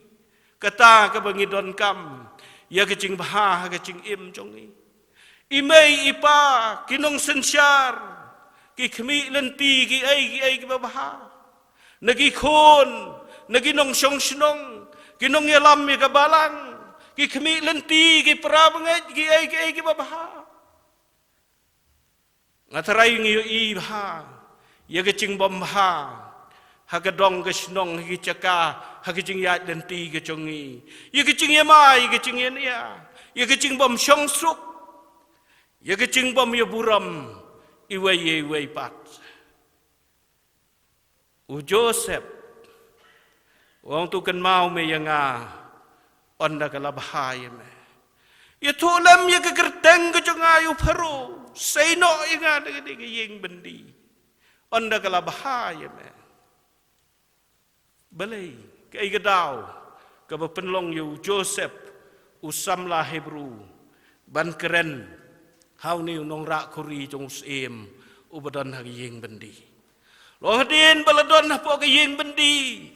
Kata kaba ngi donkam ïa ka jingbha ha ka jingim jong ngi. I mei i pa, ki nongsynshar, ki khmih lynti kiei kiei kiba bha. Na ki khun, na ki nongshong shnong, Ki nongïalam ïa ka balang, ki khmih lynti, ki para bangeit, ki ei ki ei kiba bha. Nga tharai ngi ïohi bha ïa ka jingbym bha ha ka dong ka shnong, ha ki jaka, ha ka jingïaid lynti ka jong ngi, ïa ka jingïamai, ïa ka jingïania, ïa ka jingbym shong suk, ïa ka jingbym ïaburom iwei ïa iwei pat. U Joseph u ong, to kynmaw me ïa nga, ynda ka la bha ïa me. Ïathuh lem ïa ka kyrteng ka jong nga ïa u Pharaoh, sei noh ïa nga na kane ka ïing byndi, ynda ka la bha ïa me. Balei, kaei ka daw kaba pynlong ïa u Joseph, u samla Hebru, ban kren ha une u nongrah khuri jong u syiem uba don ha ka ïing byndi? Long hadien ba la don hapoh ka ïing byndi,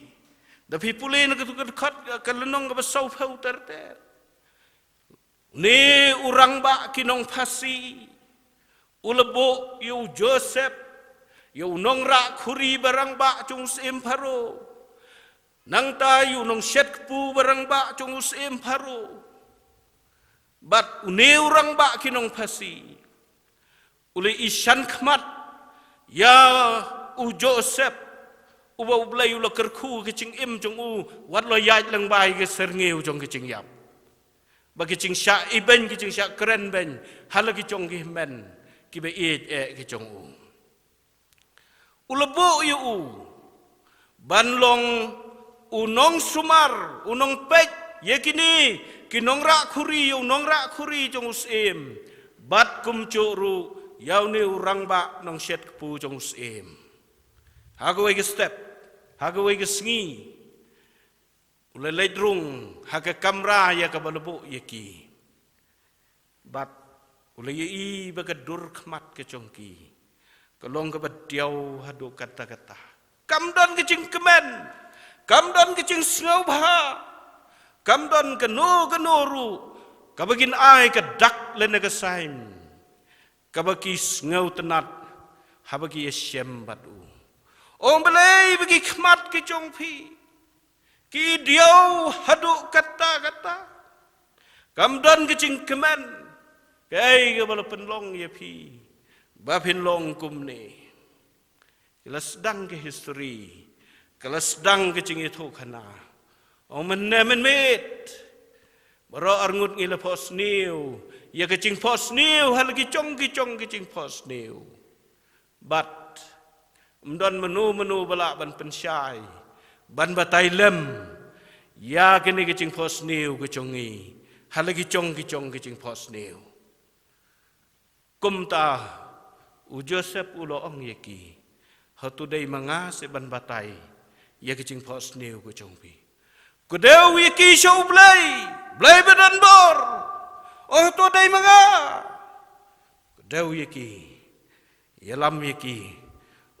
da phi pule na ka tu ka dkhot ka lynnong kaba sawphew ter ter. Une u rangbah ki nongphasi u la buh ïa u Joseph, ïa u nongrah khuri ba rangbah jong u syiem Pharaoh, nangta ïa u nongshet kpu ba rangbah jong u syiem Pharaoh, bad une u rangbah ki nongphasi u la ïashem khmat ïa u Joseph, uba U Blei u la kyrkhu ka jingim jong u, wat la ïaid lyngba ïa ka syrngiew jong ka jingïap, ba ka jingshah ibeiñ, ka jingshah krenbeiñ ha la ki jong ki hynmen kiba ïeit eh ka jong u. U la buh ïa u ban long u nongsumar, u nongpeit ïa kine ki nongrah khuri, ïa u nongrah khuri jong u syiem, bad kumjuh ruh ïa une u rangbah nongshet kpu jong u syiem. Ha kawei ka step, ha kawei ka sngi, u la leit rung ha ka kamra ïa kaba la buh ïa ki. Bad u la ïohi ba ka dur khmat ka jong ki ka long kaba diaw haduh katta katta. Kam don ka jingkmen, kam don ka jingsngewbha, kam don kano kano ruh kaba kin ai ka dak lane ka sign kaba ki sngewtynnad haba ki ïashem bad u. Ong, balei ba ki khmat ki jong phi ki diaw haduh katta katta? Kam don ka jingkmen, kaei kaba la pynlong ïa phi ba phin long kumne? Ka la sdang ka history, ka la sdang ka jingïathuhkhana. Ong, mynne mynmiet baroh arngut ngi la phohsniew ïa ka jingphohsniew ha la ki jong ki jong ki jingphohsniew. Bad ym don mano mano ba lah ban pynshai, ban batai lem ïa kane ka jingphohsniew ka jong ngi ha la ki jong ki jong ki jingphohsniew. Kumta u Joseph u la ong ïa ki, hato dei ma nga seh ban batai ïa ka jingphohsniew ka jong phi? Kdew ïa ki sha U Blei, Blei ba don bor. Ong, hato dei ma nga? Kdew ïa ki, ïalam ïa ki.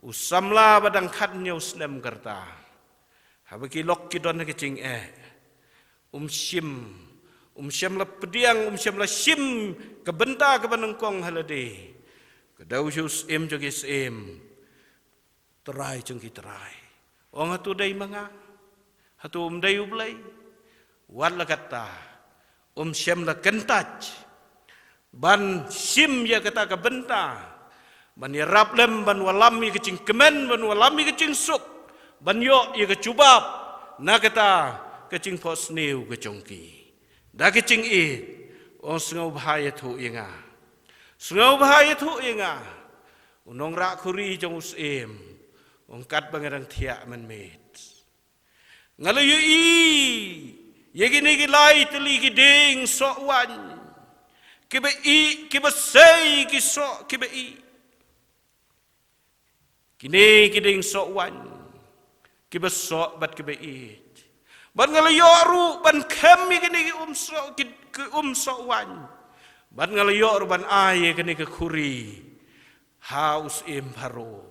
U samla ba dang khathynñiew snem ka rta, haba ki lok ki don ha ka jingeh, um shim, um shym la pdiang, um shym la shim ka bynta kaba nyngkong ha lade. Kdew sha u syiem jong ki syiem, Trai jong ki trai. Ong, hato dei ma nga? Hato um dei U Blei? Wat la katta, um shym la kyntait ban shim ïa kata ka bynta, ban ïarap lem, ban wallam ïa ka jingkmen, ban wallam ïa ka jingsuk, ban ïoh ïa ka jubab na kata ka jingphohsniew ka jong ki. Da ka jingïeit, ong, sngewbha ïathuh ïa nga. Sngewbha ïathuh ïa nga. U nongrah khuri jong u syiem u ong, katba nga dang thiah mynmiet, nga la ïohi ïa kine ki lai tylli ki dieng soh waiñ kiba ih, kiba sei ki soh kiba ih. Kine ki dieng soh waiñ kiba soh bad kiba ih. Bad nga la ïoh ruh ban khem ïa kine ki um soh, ki, ki um soh waiñ. Bad nga la ïoh ruh ban ai ïa kine ki khuri ha u syiem Pharaoh,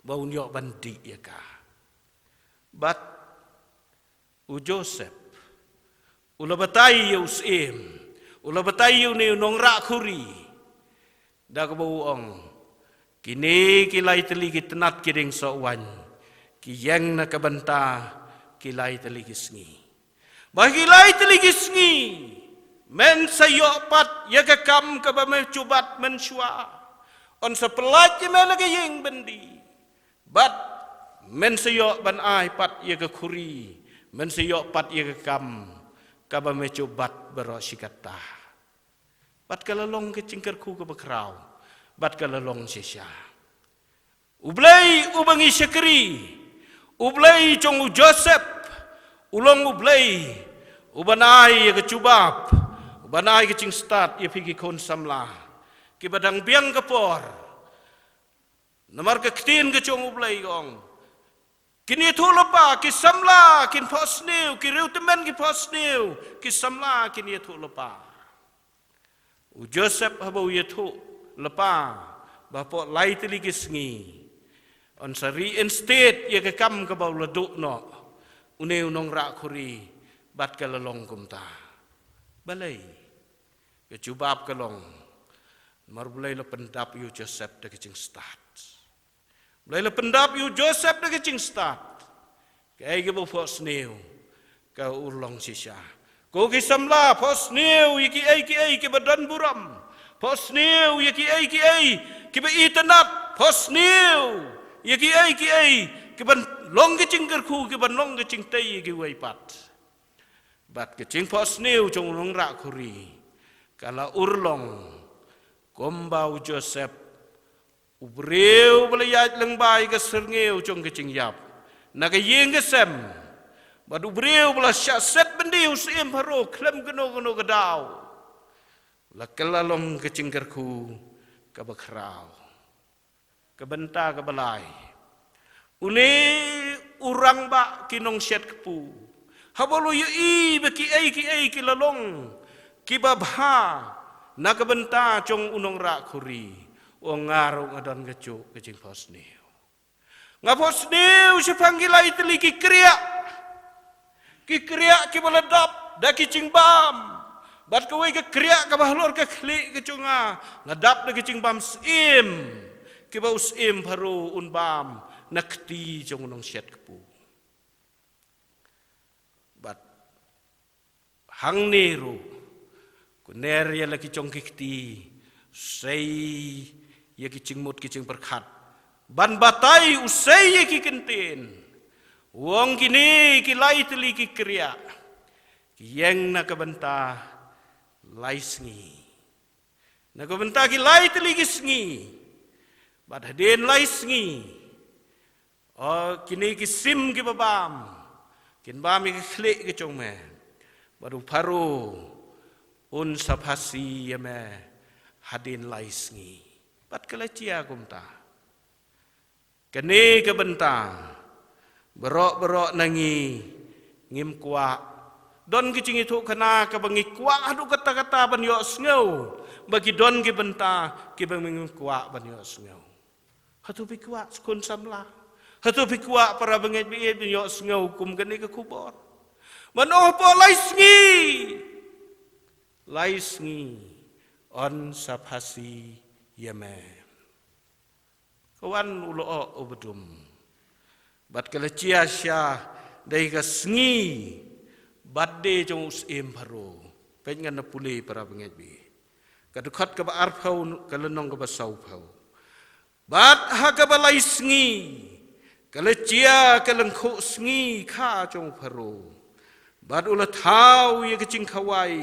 ba un ïoh ban dih ïa ka. Bad u Joseph u la batai ïa u syiem, u la batai ïa une u nongrah khuri, da kaba u ong, kine ki lai tylli ki tnat ki dieng soh waiñ ki ïeng na ka bynta ki lai tylli ki sngi. Ba ha ki lai tylli ki sngi men sa ïoh pat ïa ka kam kaba me ju bat mynshuwa. Yn sa pyllait ïa me na ka ïing byndi. Bad men sa ïoh ban ai pat ïa ka khuri, men sa ïoh pat ïa ka kam kaba me ju bat baroh shi katta. Bad ka la long ka jingkyrkhu kaba khraw, bad ka la long shisha. U Blei uba ngi shakri, U Blei jong u Joseph, u long U Blei uban ai ïa ka jubab, uban ai ka jingstad ïa phi ki khun samla kiba dang biang ka por. Namar ka ktien ka jong U Blei ka ong, kin ïathuh lypa ki samla, kin phohsniew, ki riewtymmen ki phohsniew, ki samla kin ïathuh lypa. U Joseph haba u ïathuh lypa ba hapoh lai tylli ki sngi yn sa reinstate ïa ka kam kaba u la duh noh une u nongrah khuri bad ka la long kumta. Balei? Ka jubab ka long namar U Blei u la pyndap ïa u Joseph da ka jingstad. U Blei u la pyndap ïa u Joseph da ka jingstad. Kaei kaba u phohsniew ka urlong shisha. Ko ki samla, phohsniew ïa kiei kiei kiba don burom. Phohsniew ïa kiei kiei kiba itynnad. Phohsniew ïa kiei kiei kiban long ka jingkyrkhu, kiban long ka jingtei ïa kiwei pat. Bad ka jingphohsniew jong u nongrah khuri ka la urlong kumba u Joseph, u briew ba la ïaid lyngba ïa ka syrngiew jong ka jingïap na ka ïing ka sem, bad u briew ba la shah set byndi u syiem Pharaoh khlem kano kano ka daw, la kylla long ka jingkyrkhu kaba khraw. Ka bynta kaba lai, une u rangbah ki nongshet kpu, haba u la ïohi ba kiei kiei ki la long kiba bha na ka bynta jong u nongrah khuri, u ong, nga ruh nga don kajuh ka jingphohsniew. Nga phohsniew shaphang ki lai tylli ki kriah. Ki kriah kiba la dap da ki jingbam. Bad kawei ka kriah kaba halor ka khlieh ka jong nga la dap da ki jingbam syiem kiba u syiem Pharaoh un bam na kti jong u nongshet kpu. Bad hangne ruh, u ner ïa la ki jong ki kti, u sei ïa ki jingmut ki jingpyrkhat ban batai, u sei ïa ki kyntien. U ong kine ki lai tylli ki kriah ki ïeng na ka bynta lai sngi. Na ka bynta ki lai tylli ki sngi. Bad hadien lai sngi, o, kine ki sim kiba bam kin bam ïa ka khlieh ka jong me. Bad u Pharaoh un sa phasi ïa me hadien lai sngi. Bad ka la jia kumta. Kane ka bynta baroh baroh na ngi ngim kwah. Don ki jingïathuhkhana kaba ngi kwah haduh katta katta ban ïohsngew ba ki don ki bynta kiba ngim kwah ban ïohsngew. Hato phi kwah, khun samla? Hato phi kwah, para bangeit ba ïeit, ban ïohsngew kum kane ka khubor? Ban ong hapoh lai sngi, lai sngi yn sa phasi ïa me. Ka wan u lyoh u ba dum. Bad ka la jia sha dei ka sngi birthday jong u syiem Pharaoh. Peit ngan da pule, para bangeit ba ïeit. Ka dkhot kaba arphew, ka lynnong kaba sawphew. Bad ha kaba lai sngi ka la jia ka lyngkhuh sngi kha jong u Pharaoh. Bad u la thaw ïa ka jingkhawai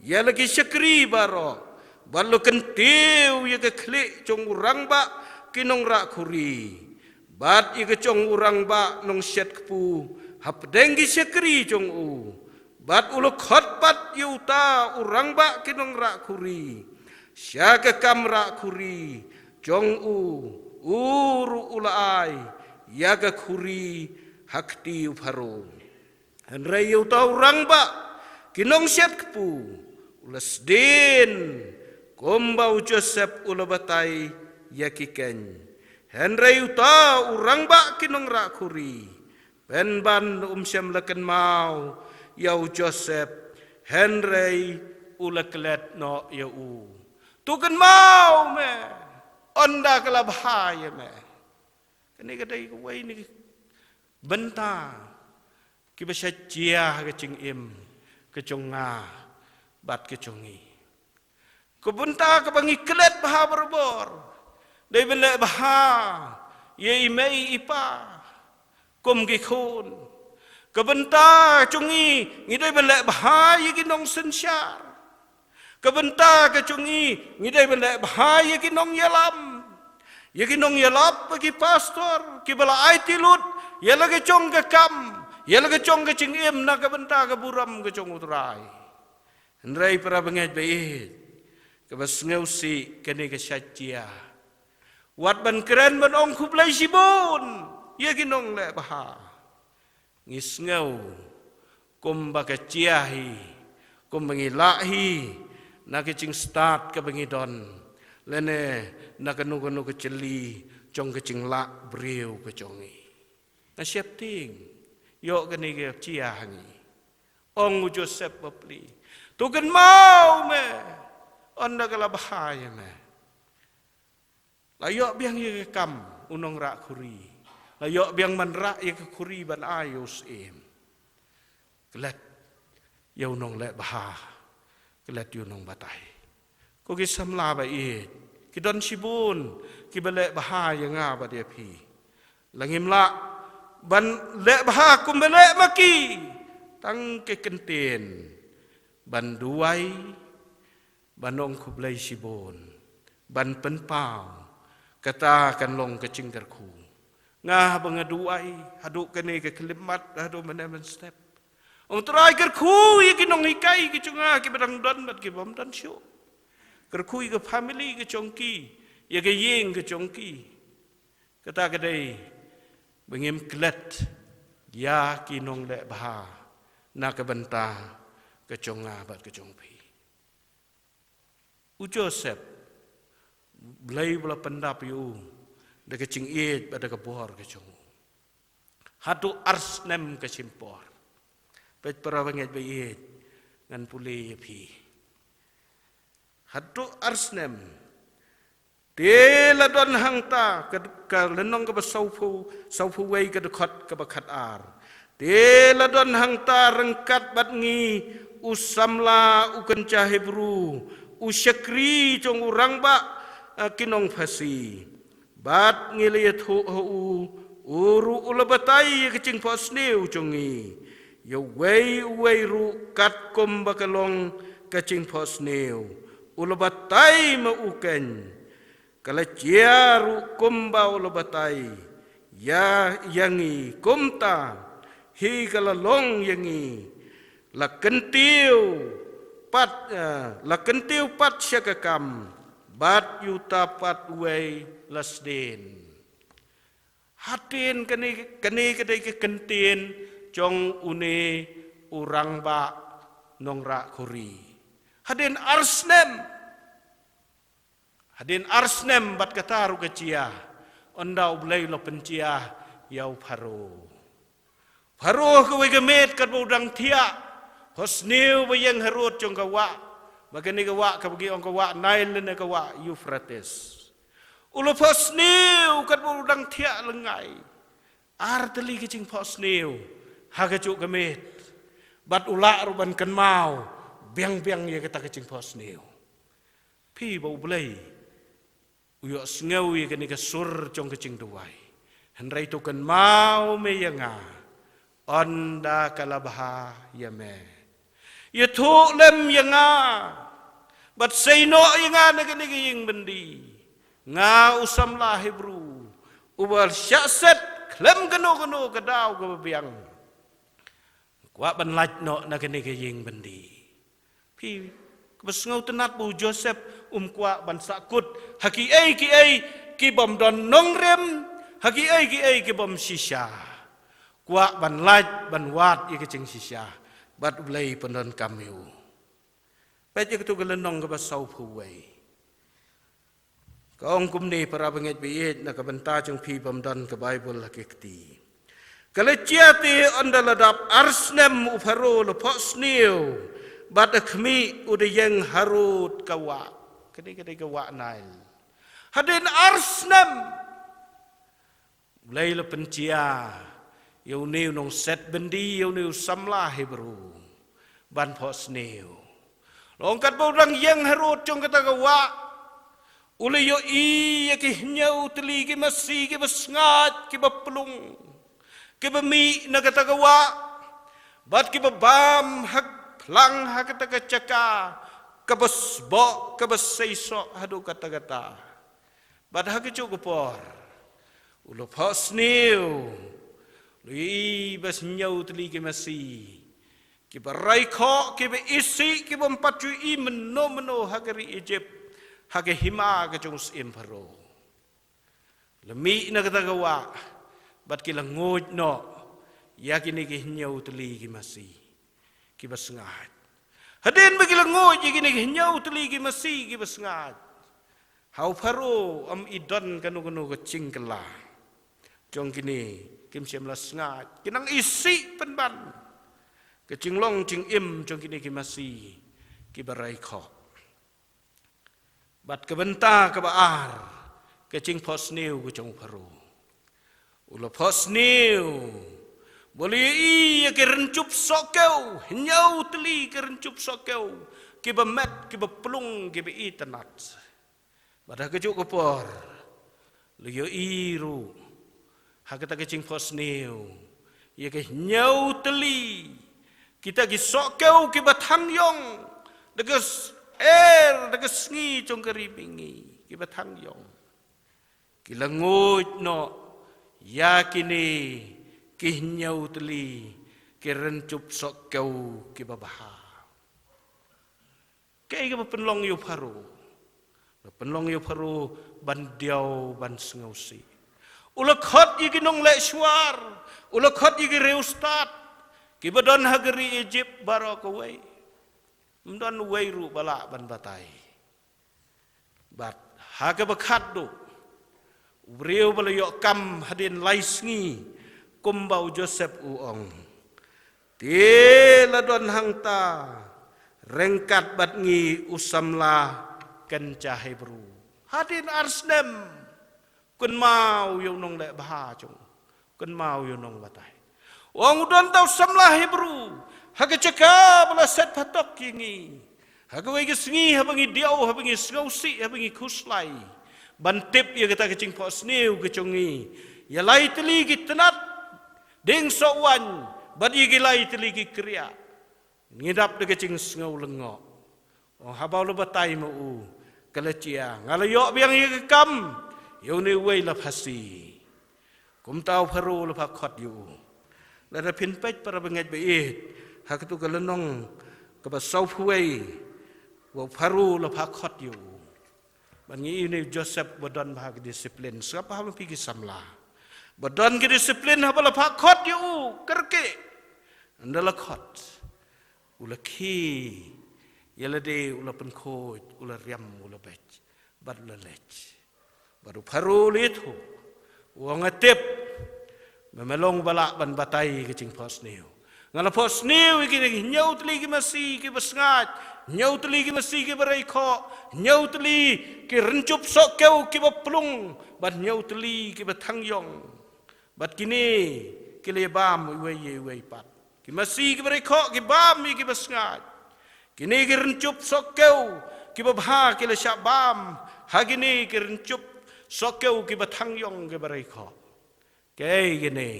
ïa la ki shakri baroh. Bad u la kyntiew ïa ka khlieh jong u rangbah ki nongrah khuri. Bad ïa ka jong u rangbah nongshet kpu hapdeng ki shakri jong u. Bad u la khot pat ïa uta u rangbah ki nongrah khuri sha ka kamrah khuri jong u, u ruh u la ai ïa ka khuri ha kti u Pharaoh. Hynrei ïa uta u rangbah ki nongshet kpu u la sdien kumba u Joseph u la batai ïa ki keiñ. Hynrei uta u rangbah ki nongrah khuri, pynban um shym la kynmaw ïa u Joseph, hynrei u la klet noh ïa u. To kynmaw me, ynda ka la bha ïa me. Kane ka dei kawei na ki bynta kiba shah jia ha ka jingim ka jong nga bad ka jong ngi. Ka bynta kaba ngi klet bha barabor, dei ban leh bha ïa i mei i pa kum ki khun. Ka bynta jong ngi, ngi dei ban leh bha ïa ki nongsynshar. Ka bynta ka jong ngi, ngi dei ban leh bha ïa ki nongïalam, ïa ki nongïalap, ïa ki pastor kiba la aiti lut ïa la ka jong ka kam, ïa la ka jong ka jingim na ka bynta ka burom ka jong U Trai. Hynrei para bangeit ba ïeit, kaba sngewsih kane ka shah jia. Wat ban kren ban ong khublei shibun ïa ki nongleh bha, ngi sngew kumba ka jia hi, kumba ngi lah hi na ka jingstad kaba ngi don, lane na kano kano ka jylli jong ka jinglah briew ka jong ngi. Nga sheptieng ïoh kane ka jia ha ngi. Ong u Joseph bapli, to kynmaw me ynda ka la bha ïa me. La ïoh biang ïa ka kam u nongrah khuri, la ïoh biang ban rah ïa ka khuri ban ai ïa u syiem. Klet ïa u nongleh bha, klet ïa u nongbatai. Ko ki samla ba ïeit, ki don shibun kiba leh bha ïa nga bad ïa phi. La ngim lah ban leh bha kumba leh ma ki, tang ka kyntien ban duwai, ban ong khublei shibun, ban pynpaw, kata kan long ka jingkyrkhu. Nga haba nga duwai haduh kane ka khyllipmat, haduh mynne mynstep, ong Trai, kyrkhu ïa ki nonghikai ki jong nga kiba dang don bad kibym don shuh. Kyrkhu ïa ka family ka jong ki, ïa ka ïing ka jong ki. Kata ka dei ba ngim klet ïa ki nongleh bha na ka bynta ka jong nga bad ka jong phi. U Joseph, Blei ba la pyndap ïa u da ka jingïeit bad da ka bor ka jong u. Haduh ar snem ka shim por. Peit para bangeit ba ïeit, ngan pule ïa phi. Haduh ar snem. Te la don hangta, ka, ka lynnong kaba sawphew, sawphew wei, ka dkhot kaba khatar. Te la don hangta ryngkat bad ngi u samla u kynja Hebru, u shakri jong u rangbah, eh, ki nongphasi. Bad ngi la ïathuh ha u, u ruh u la batai ïa ka jingphohsniew jong ngi ïa uwei uwei ruh katkum ba ka long ka jingphohsniew. U la batai ma u keiñ. Ka la jia ruh kumba u la batai ïa, ïa ngi, kumta hi ka la long ïa ngi. La kyntiew pat, eh, la kyntiew pat sha ka kam, bad ïa uta pat uwei la sdien. Hadien kane, kane ka dei ka kyntien jong une u rangbah nongrah khuri. Hadien ar snem. Hadien ar snem bad kata ruh ka jia, ynda U Blei u la pynjia ïa u Pharaoh. Pharaoh kawei ka miet katba u dang thiah, phohsniew ba ïeng harud jong ka wah, ba kane ka wah kaba ki ong ka wah Nile ne ka wah Euphrates. U la phohsniew katba u dang thiah lyngngai. Ar tylli ka jingphohsniew ha kajuh ka miet. Bad u lah ruh ban kynmaw biang biang ïa kata ka jingphohsniew. Phi, ba U Blei u ïohsngew ïa kane ka sur jong ka jingduwai. Hynrei to kynmaw me ïa nga ynda ka la bha ïa me. Ïathuh lem ïa nga bad sei noh ïa nga na kane ka ïing byndi. Nga u samla Hebru uba shah set khlem kano kano ka daw kaba biang. Kwah ban lait noh na kane ka ïing byndi. Phi, kaba sngewtynnat ba u Joseph um kwah ban sahkut ha kiei kiei kibym don nongrim, ha kiei kiei kibym shisha. Kwah ban lait ban wad ïa ka jingshisha bad U Blei pyndonkam ïa u. Peit ïa kato ka lynnong kaba sawphew wei. Ka ong kumne, para bangeit ba ïeit, na ka bynta jong phi bym don ka Baibl ha ki kti. Ka la jia te ynda la dap ar snem u Pharaoh la phohsniew bad ha khmih u da ïeng harud ka wah. Kane ka dei ka wah Nile. Hadien ar snem Blei la pynjia ïa une u nongset byndi, ïa une u samla Hebru ban phohsniew. Long katba u dang ïeng harud jong kata ka wah, u la ïohi ïa ki hynñiew tylli ki masi kiba sngaid, kiba plung, kiba mih na kata ka wah, bad kiba bam ha phlang ha kata ka jaka kaba sboh, kaba seisoh haduh katta katta. Bad ha kajuh ka por u la phohsniew, u la ïohi ba hynñiew tylli ki masi kiba rai khoh, kiba isih, kiba ym pat ju ïohi mynno mynno ha ka ri Egypt, ha ka hima ka jong u syiem Pharaoh. La mih na kata ka wah, bad ki la nguid noh ïa kine ki hynñiew tylli ki masi kiba sngaid. Hadien ba ki la nguid ïa kine ki hynñiew tylli ki masi kiba sngaid, ha u Pharaoh ym i don kano kano ka jingkylla. Jong kine kim shym la sngaid, ki nang isih pynban ka jinglong jingim jong kine ki masi kiba rai khoh. Bad ka bynta kaba ar ka jingphohsniew ka jong u Pharaoh. U la phohsniew ba u la ïohi ïa ki rynjup sohkew, hynñiew tylli ki rynjup sohkew, kiba met, kiba plung, kiba itynnad. Bad ha kajuh ka por u la ïohi ruh ha kata ka jingphohsniew ïa ki hynñiew tylli kita ki sohkew kiba thang ïong da ka s-, er, da ka sngi jong ka ri mihngi, kiba thang ïong. Ki la nguid noh ïa kine ki hynñiew tylli ki rynjup sohkew kiba bha. Kaei kaba pynlong ïa u Pharaoh? La pynlong ïa u Pharaoh ban diaw, ban sngewsih. U la khot ïa ki nongleh shuwa, u la khot ïa ki riewstad kiba don ha ka ri Egypt baroh kawei. Ym don uwei ruh ba lah ban batai. Bad ha kaba khatduh, u briew ba la ïoh kam hadien lai sngi, kumba u Joseph u ong, te la don hangta ryngkat bad ngi u samla kynja Hebru. Hadien ar snem, kynmaw ïa u nongleh bha jong u, kynmaw ïa u nongbatai. U ong u don tau samla Hebru ha ka jaka ba la set phatok ïa ngi. Ha kawei ka sngi haba ngi diaw, haba ngi sngewsih, haba ngi khuslai ban tip ïa kata ka jingphohsniew ka jong ngi, ïa lai tylli ki tnat dieng soh waiñ bad ïa ki lai tylli ki kriah, ngi dap da ka jingsngew lyngngoh. Ong, haba u la batai ma u, ka la jia, nga la ïoh biang ïa ka kam, ïa une uwei la phasi. Kumta u Pharaoh u la phah khot ïa u. Lada phin peit para bangeit ba ïeit ha katu ka lynnong kaba sawphew wei, ba u Pharaoh u la phah khot ïa u. Bad ngi ïohi une u Joseph ba don bha ka disiplin, sngap bha ma phi ki samla. Ba don ka disiplin, haba la phah khot ïa u, kyrkieh. Ynda la khot, u la khie ïa lade, u la pynkhuid, u la riam, u la beit, bad u la leit. Bad u Pharaoh u la ïathuh, u ong, nga tip ba me long ba lah ban batai ka jingphohsniew. Nga la phohsniew ïa ki hynñiew tylli ki masi kiba sngaid, hynñiew tylli ki masi kiba rai khoh, hynñiew tylli ki rynjup sohkew kiba plung, bad hynñiew tylli kiba thang ïong. Bad kine ki la ïabam iwei ïa iwei pat. Ki masi kiba rai khoh ki bam ïa kiba sngaid. Kine ki rynjup sohkew kiba bha ki la shah bam ha kine ki rynjup sohkew kiba thang ïong kiba rai khoh. Kaei kine?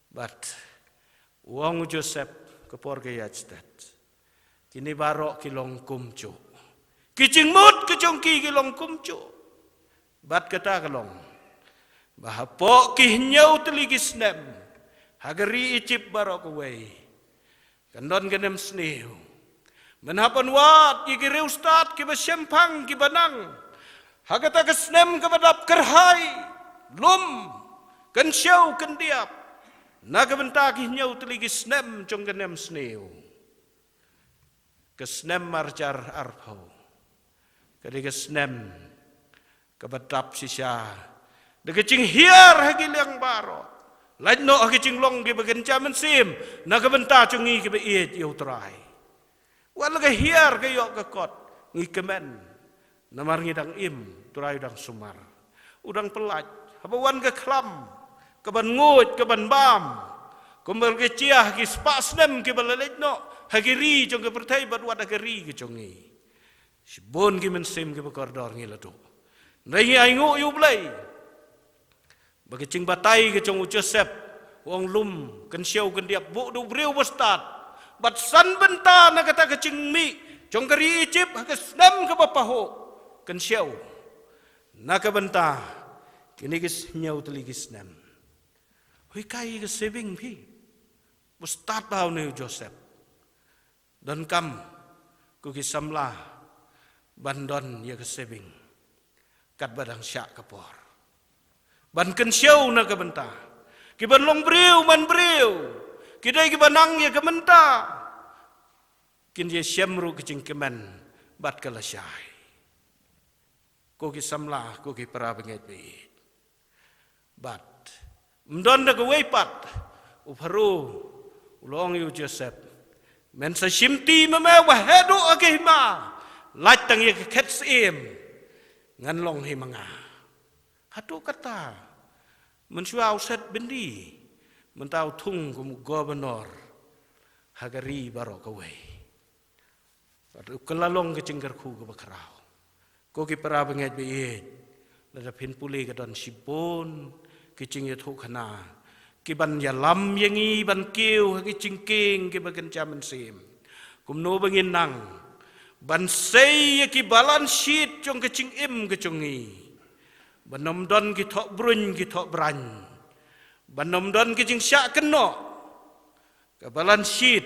Bad u ong u Joseph, ka por ka ïaid stet. Kine baroh ki long kumjuh. Ki jingmut ka jong ki ki long kumjuh. Bad kata ka long ba hapoh ki hynñiew tylli ki snem, ha ka ri Egypt baroh kawei, kan don ka nemsniew. Men hap ban wad ïa ki riewstad kiba shemphang kiba nang ha kata ka snem kaba dap kyrhai, lum, kynshew kyndiap, na ka bynta ki hynñiew tylli ki snem jong ka nemsniew. Ka snem ar hajar arphew ka dei ka snem kaba dap shisha da ka jinghiar ha ki liang baroh, lait noh ha ki jinglong kiba kynja mynsiem na ka bynta jong ngi kiba ïeit ïa u Trai. Wat la ka hiar ka ïoh ka kot, ngi kmen. Namar ngi dang im, u Trai u dang sumar, u dang pyllait. Haba wan ka khlam, ka ban nguid, ka ban bam, kumba ka jia ha ki spah snem kiba la leit noh ha ki ri jong ka pyrthei bad wat ha ka ri ka jong ngi. Shibun ki mynsiem kiba kordor ngi la duh. Hynrei ngi ainguh ïa U Blei ba ka jingbatai ka jong u Joseph, u ong lum, kynshew kyndiap, buh da u briew ba stad. Bad san bynta na kata ka jingmih jong ka ri Egypt ha ka snem kaba pahuh, kynshew. Na ka bynta kine ki hynñiew tylli ki snem. Hooid, ka ïa ka saving phi. Ba stad bha une u Joseph. Donkam, ko ki samla, ban don ïa ka saving katba dang shah ka por. Ban kynshew na ka bynta ki ban long briew man briew, ki dei kiba nang ïa ka bynta. Kin ïa shem ruh ka jingkmen bad ka lashai. Ko ki samla, ko ki para bangeit ba ïeit. Bad ym don da kawei pat, u Pharaoh u la ong ïa u Joseph, men sa shimti ma me ba haduh ha ka hima, lait tang ïa ka khet syiem ngan long hi ma nga. Haduh katta, mynshuwa u set byndi, mynta u thung kum u governor ha ka ri baroh kawei. Bad u kylla long ka jingkyrkhu kaba khraw. Ko ki para bangeit ba ïeit, lada phin pule ka don shibun ki jingïathuhkhana ki ban ïalam ïa ngi ban kiew ha ki jingkieng kiba kynja mynsiem. Kumno ba ngin nang ban sei ïa ki balance sheet jong ka jingim ka jong ngi, ban ym don ki thoh brun ki thoh braiñ, ban ym don ki jingshah kynnoh. Ka balance sheet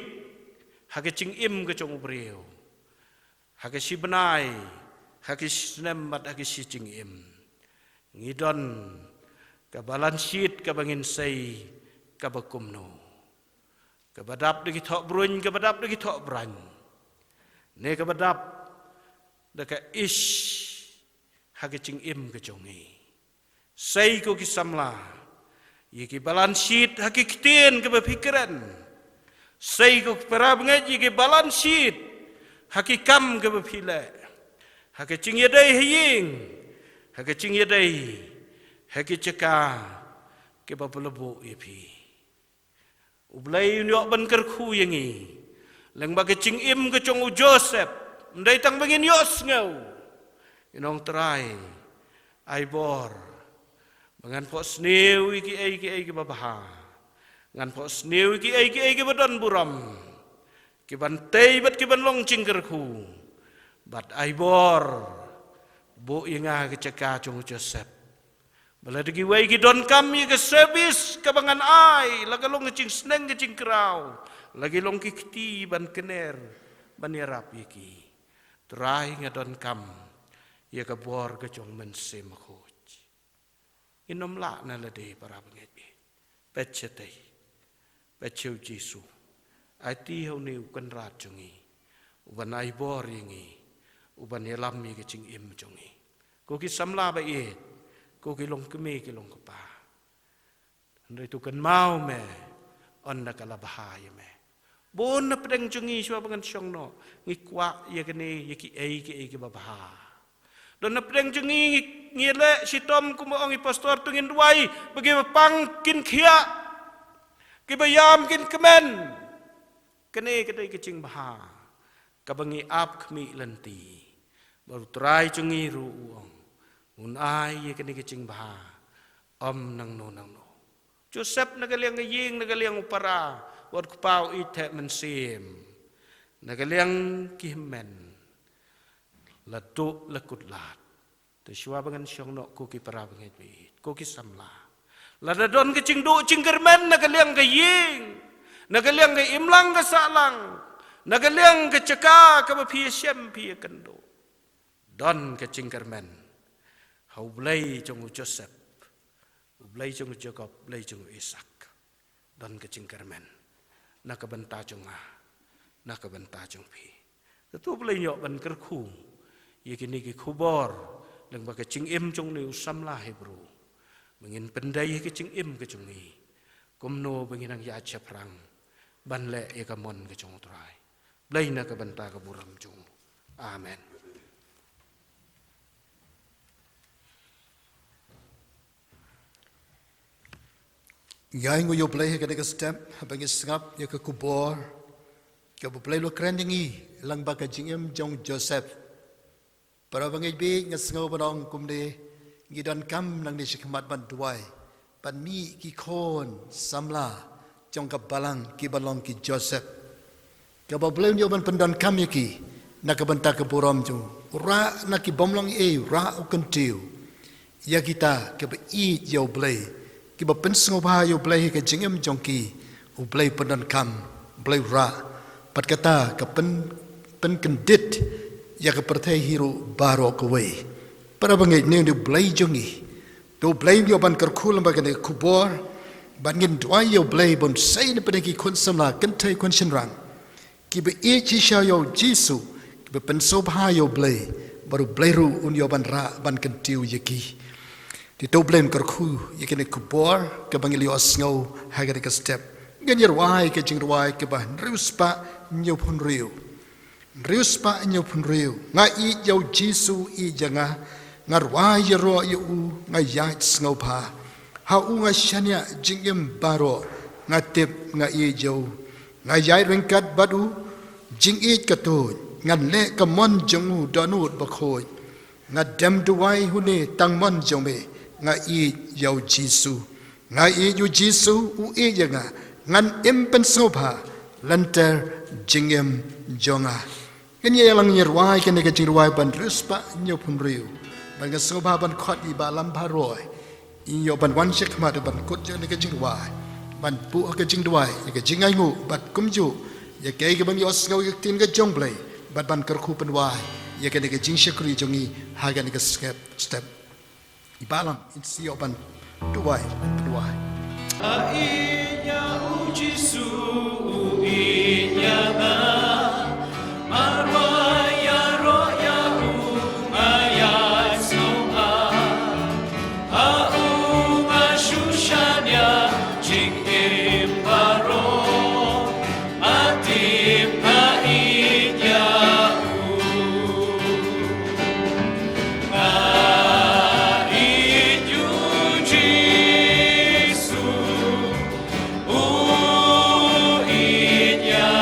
ha ka jingim ka jong u briew, ha ka shi bnai, ha ka shi snem bad ha ka shi jingim, ngi don ka balance sheet kaba ngin sei kaba kumno. Kaba dap da ki thoh brun, kaba dap da ki thoh braiñ, ne kaba dap da ka ish ha ka jingim ka jong ngi. Sei ko ki samla ïa ki balance sheet ha ki ktien kiba phi kren. Sei ko ki para bangeit ïa ki balance sheet ha ki kam kiba phi leh, ha ka jingïadei ha ïing, ha ka jingïadei ha ki jaka kiba phi la buh ïa phi. U Blei un ïoh ban kyrkhu ïa ngi. Lyngba ka jingim ka jong u Joseph, ym dei tang ba ngin ïohsngew, ngin ong Trai, ai bor ba ngan phohsniew ïa kiei kiei kiba bha, ngan phohsniew ïa kiei kiei kiba don burom, kiban tei bad kiban long jingkyrkhu. Bad ai bor, buh ïa nga ha ka jaka jong u Joseph. Ba lada kiwei ki donkam ïa ka service kaba ngan ai, la ka long ka jingsneng ka jingkraw, la ki long ki kti ban kner, ban ïarap ïa ki. Trai, nga donkam ïa ka bor ka jong u Mynsiem Bakhuid. Ngin ym lah na lade, para bangeit, peit shatei, peit sha u Jisu. Aiti ha une u Kynrad jong ngi, uban ai bor ïa ngi, uban ïalam ïa ka jingim jong ngi. Ko ki samla ba ïeit, ko ki longkmie ki longkpa, hynrei to kynmaw me ynda ka la bha ïa me. Bun na pdeng jong ngi shuwa ba ngan shong noh, ngi kwah ïa kane ïa kiei kiei kiba bha. Don na pdeng jong ngi, ngi, ngi leh shitom kumba ong i pastor, to ngin duwai ba kiba pang kin khiah, kiba ïam kin kmen. Kane ka dei ka jingbha kaba ngi ap khmih lynti. Bad u Trai jong ngi ruh u ong, un ai ïa kane ka jingbha ym nangno nangno. Joseph na ka liang ka ïing, na ka liang u para, wat u kpa u ïeit theh mynsiem, na ka liang ki hynmen, la duh la kut lad. Te shuwa ba ngan shong noh, ko ki para bangeit ba ïeit, ko ki samla, lada don ka jingduh jingkyrmen na ka liang ka ïing, na ka liang ka imlang ka sahlang, na ka liang ka jaka kaba phi ïashem phi ïakynduh, don ka jingkyrmen ha U Blei jong u Joseph, U Blei jong u Jakob, U Blei jong u Isaak. Don ka jingkyrmen na ka bynta jong nga, na ka bynta jong phi. Te to U Blei un ïoh ban kyrkhu ïa kine ki khubor lyngba ka jingim jong une u samla Hebru, ba ngin pyndei ha ka jingim ka jong ngi kumno ba ngin nang ïaid shaphrang ban leh ïa ka mon ka jong u Trai. Blei na ka bynta ka burom jong u. Amen. Ngi ainguh ïa U Blei ha kane ka step, haba ngi sngap ïa ka khubor kaba U Blei u la kren ïa ngi lyngba ka jingim jong u Joseph. Para bangeit bad nga sngew ban ong kumne, ngi donkam nangne shakhmat ban duwai, ban mih ki khun samla jong ka balang kiba long ki Joseph. Kaba U Blei un ïoh ban pyndonkam ïa ki na ka bynta ka burom jong u. U rah na ki bym long ei, u rah u kyntiew ïa kita kiba ïeit ïa U Blei, kiba pynsngewbha ïa U Blei ha ka jingim jong ki. U Blei pyndonkam, U Blei u rah, bad kata ka pyn, pynkyndit ïa ka pyrthei hi ruh baroh kawei. Para bangeit, une U Blei jong ngi, to U Blei un ïoh ban kyrkhu lyngba kane ka khubor, bad ngin duwai ïa U Blei ban sei na pdeng ki khun samla kynthei khun shynrang kiba ïeit shisha ïa U Jisu, kiba pynsngewbha ïa U Blei, bad U Blei ruh un ïoh ban rah ban kyntiew ïa ki. Te to U Blei un kyrkhu ïa kane ka khubor kaba ngi la ïohsngew ha kane ka step. Ngin ïa rwai ka jingrwai kaba hynriew spah hynñiew phew hynriew. Hynriew spah hynñiew phew hynriew. Nga ïeit ïa U Jisu u ïeit ïa nga. Nga rwai ïaroh ïa u, nga ïaid sngewbha. Ha u nga shaniah jingim baroh. Nga tip nga ïeit ïa u. Nga ïaid ryngkat bad u jingïeit ka tuid. Ngan leh ka mon jong u dohnud bakhuid. Nga dem duwai hangne tang mon jong me. Nga ïeit ïa U Jisu. Nga ïeit ïa U Jisu u ïeit ïa nga. Ngan im pynsngewbha lynter jingim jong nga. Ngin ïa ïalang ïa rwai kane ka jingrwai ba hynriew spah hynñiew phew hynriew. Bad nga sngewbha ban khot ïa i Bah Lam Bah Roy, in ïoh ban wan shakhmat ban kut ïa kane ka jingrwai, ban buh ka jingduwai ïa ka jingainguh bad kumjuh ïa kaei kaba ngi ïohsngew ïa ka ktien ka jong U Blei, bad ban kyrkhu pynduwai ïa kane ka jingshakri jong ngi ha kane ka step, step. I Bah Lam, in sa ïoh ban duwai, ban pynduwai. Nga ïeit ïa U Jisu u ïeit ïa nga. Nga rwai ïaroh ïa u, nga ïaid sngewbha. Ha u nga shu shaniah jingim baroh. Nga tip nga ïeit ïa u. Nga ïeit ïa U Jisu, u ïeit ïa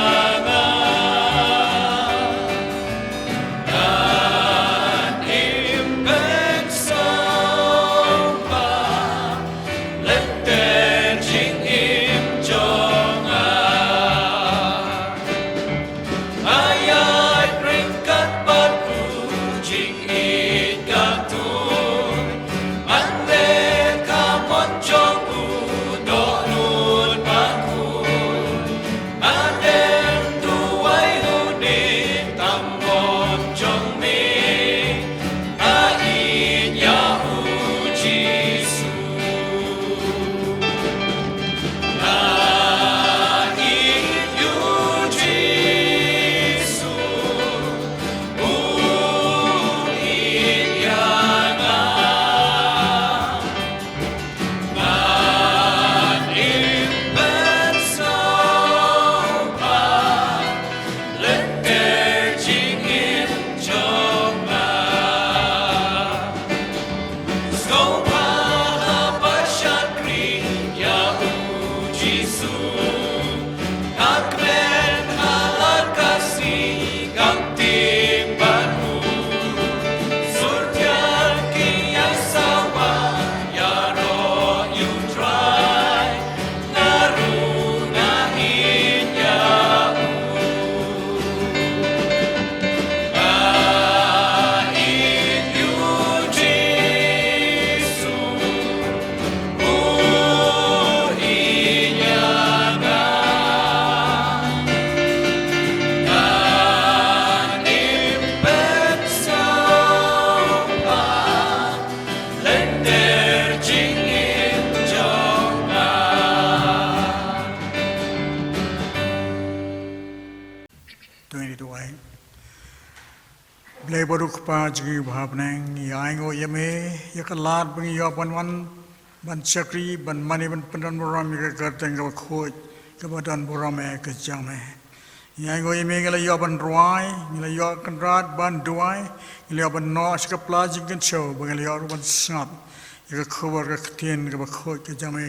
nga. Ngan im pynsngewbha lynter jingim jong nga. Nga ïaid ryngkat bad u jingïeit ka tuid. Ngan leh ka mon jong u dohnud bakhuid. Nga dem duwai hangne tang mon jong me. Nga ïeit ïa U Jisu. Nga ïeit ïa U Jisu, u ïeit ïa nga. Ngan im pynsngewbha lynter jingim jong nga. Sngewbha haba shakri ïa U Jisu. Nga kmen ha lad Khasi ngam tieng bad u. Sur thiar ki ïasawa ïaroh ïa U Trai. Nga ruh nga ïeit ïa u. Nga ïeit ïa U Jisu, u ïeit ïa nga. Ngan im pynsngewbha lynter jingim jong nga. To ngin ïa duwai. Blei ba dei u Kpa jong ngi uba ha bneng, ngi ainguh ïa me ïa ka lad ba ngi ïoh ban wan ban shakri, ban mane, ban pyndon burom ïa ka kyrteng kaba khuid, kaba don burom eh ka jong me. Ngi ainguh ïa me ngi la ïoh ban rwai, ngi la ïoh kynrad ban duwai, ngi la ïoh ban noh sha ka pla jingkynshew ba ngi la ïoh ruh ban sngap ïa ka khubor ka ktien kaba khuid ka jong me.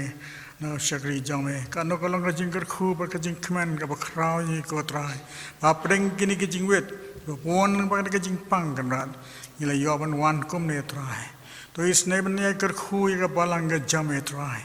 Na u shakri jong me, kano ka long ka jingkyrkhu bad ka jingkmen kaba khraw ïa ngi ko Trai, ba hapdeng kine ki jingwit, ba bun lyngba kane ka jingpang Kynrad, ngi la ïoh ban wan kumne Trai. To isynei ban ïai kyrkhu ïa ka balang ka jong me Trai,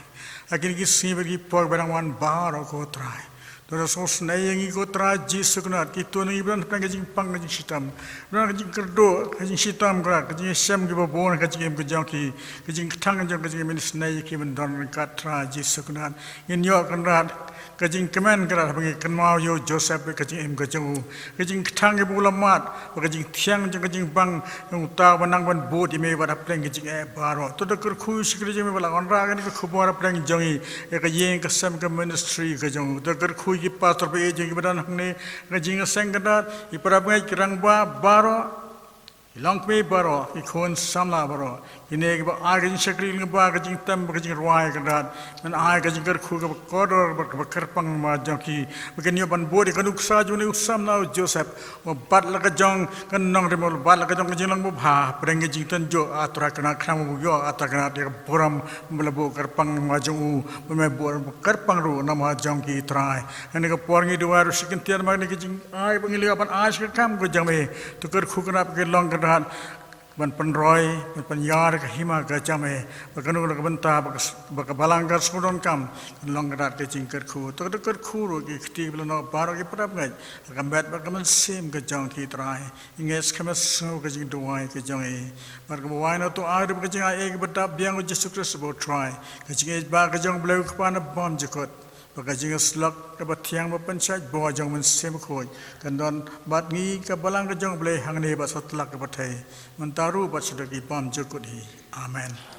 ha kine ki sngi bad ki por ba dang wan baroh ko Trai. To da sngewsynei ïa ngi ko Trai Jisu Kynrad, kito na ngi ba don hapdeng ka jingpang ka jingshitom, ba don ka jingkyrduh ka jingshitom Kynrad, ka jingïashem kiba bun ha ka jingim ka jong ki, ka jingkthang ka jong ka jingim, isynei ïa ki ban don ryngkat Trai Jisu Kynrad. Ngin ïoh Kynrad ka jingkmen Kynrad haba ngi kynmaw ïa u Joseph bad ka jingim ka jong u, ka jingkthang kaba u la mad, bad ka jingthiang jong ka jingbang jong uta uba nang ban bud ïa me bad hapdeng ka jingeh baroh. To da kyrkhu ïa u shakri jong me ba la wanrah kane ka khubor hapdeng jong ngi, ïa ka ïing ka sem ka ministry ka jong u. To da kyrkhu ïa ki pastor ba ïeit jong ngi ba don hangne, ka jingïaseng Kynrad, ki parabangeit, ki rangbah baroh, ki longkmie baroh, ki khun samla baroh, kine kiba ai ka jingshakri lyngba ka jingtem bad ka jingrwai Kynrad. Men ai ka jingkyrkhu kaba kordor bad kaba kyrpang ma jong ki, ba kin ïoh ban bud ïa ka nuksa jong une u samla u Joseph, uba bat la ka jong ka nongrim, uba bat la ka jong ka jinglong babha hapdeng ka jingtynjuh, ah Trai Kynrad, khnang ba u ïoh, ah Trai Kynrad, ïa ka burom ba la buh kyrpang ma jong u, ba me buh kyrpang ruh na ma jong ki Trai. Ha kane ka por ngi duwai ruh shi kyntien ma kane ka jingai ba ngi la ïoh ban ai sha ka kam ka jong me. To kyrkhu Kynrad ba ka long Kynrad ban pynroi, ban pynïar ïa ka hima ka jong me, ba kano kano ka bynta ba ka, ba ka balang kan sngewdonkam, kan long Kynrad ka jingkyrkhu. To da kyrkhu ruh ïa ki kti kiba la noh baroh, ki parabangeit, ha ka met bad ka mynsiem ka jong ki Trai. Ngi ngeit skhem sngew ka jingduwai ka jong ngi, bad kaba wai na uto ai ruh ba ka jingaiei kaba dap biang u Jisu Khrist ba u Trai, ka jingïeit ba ka jong u Blei u Kpa na bymjukut, bad ka jingïasyllok kaba thiang ba pynshait bor jong u Mynsiem Bakhuid, kan don bad ngi ka balang ka jong u Blei hangne bad satlak ka pyrthei, mynta ruh bad shaduh ki bymjukut hi. Amen.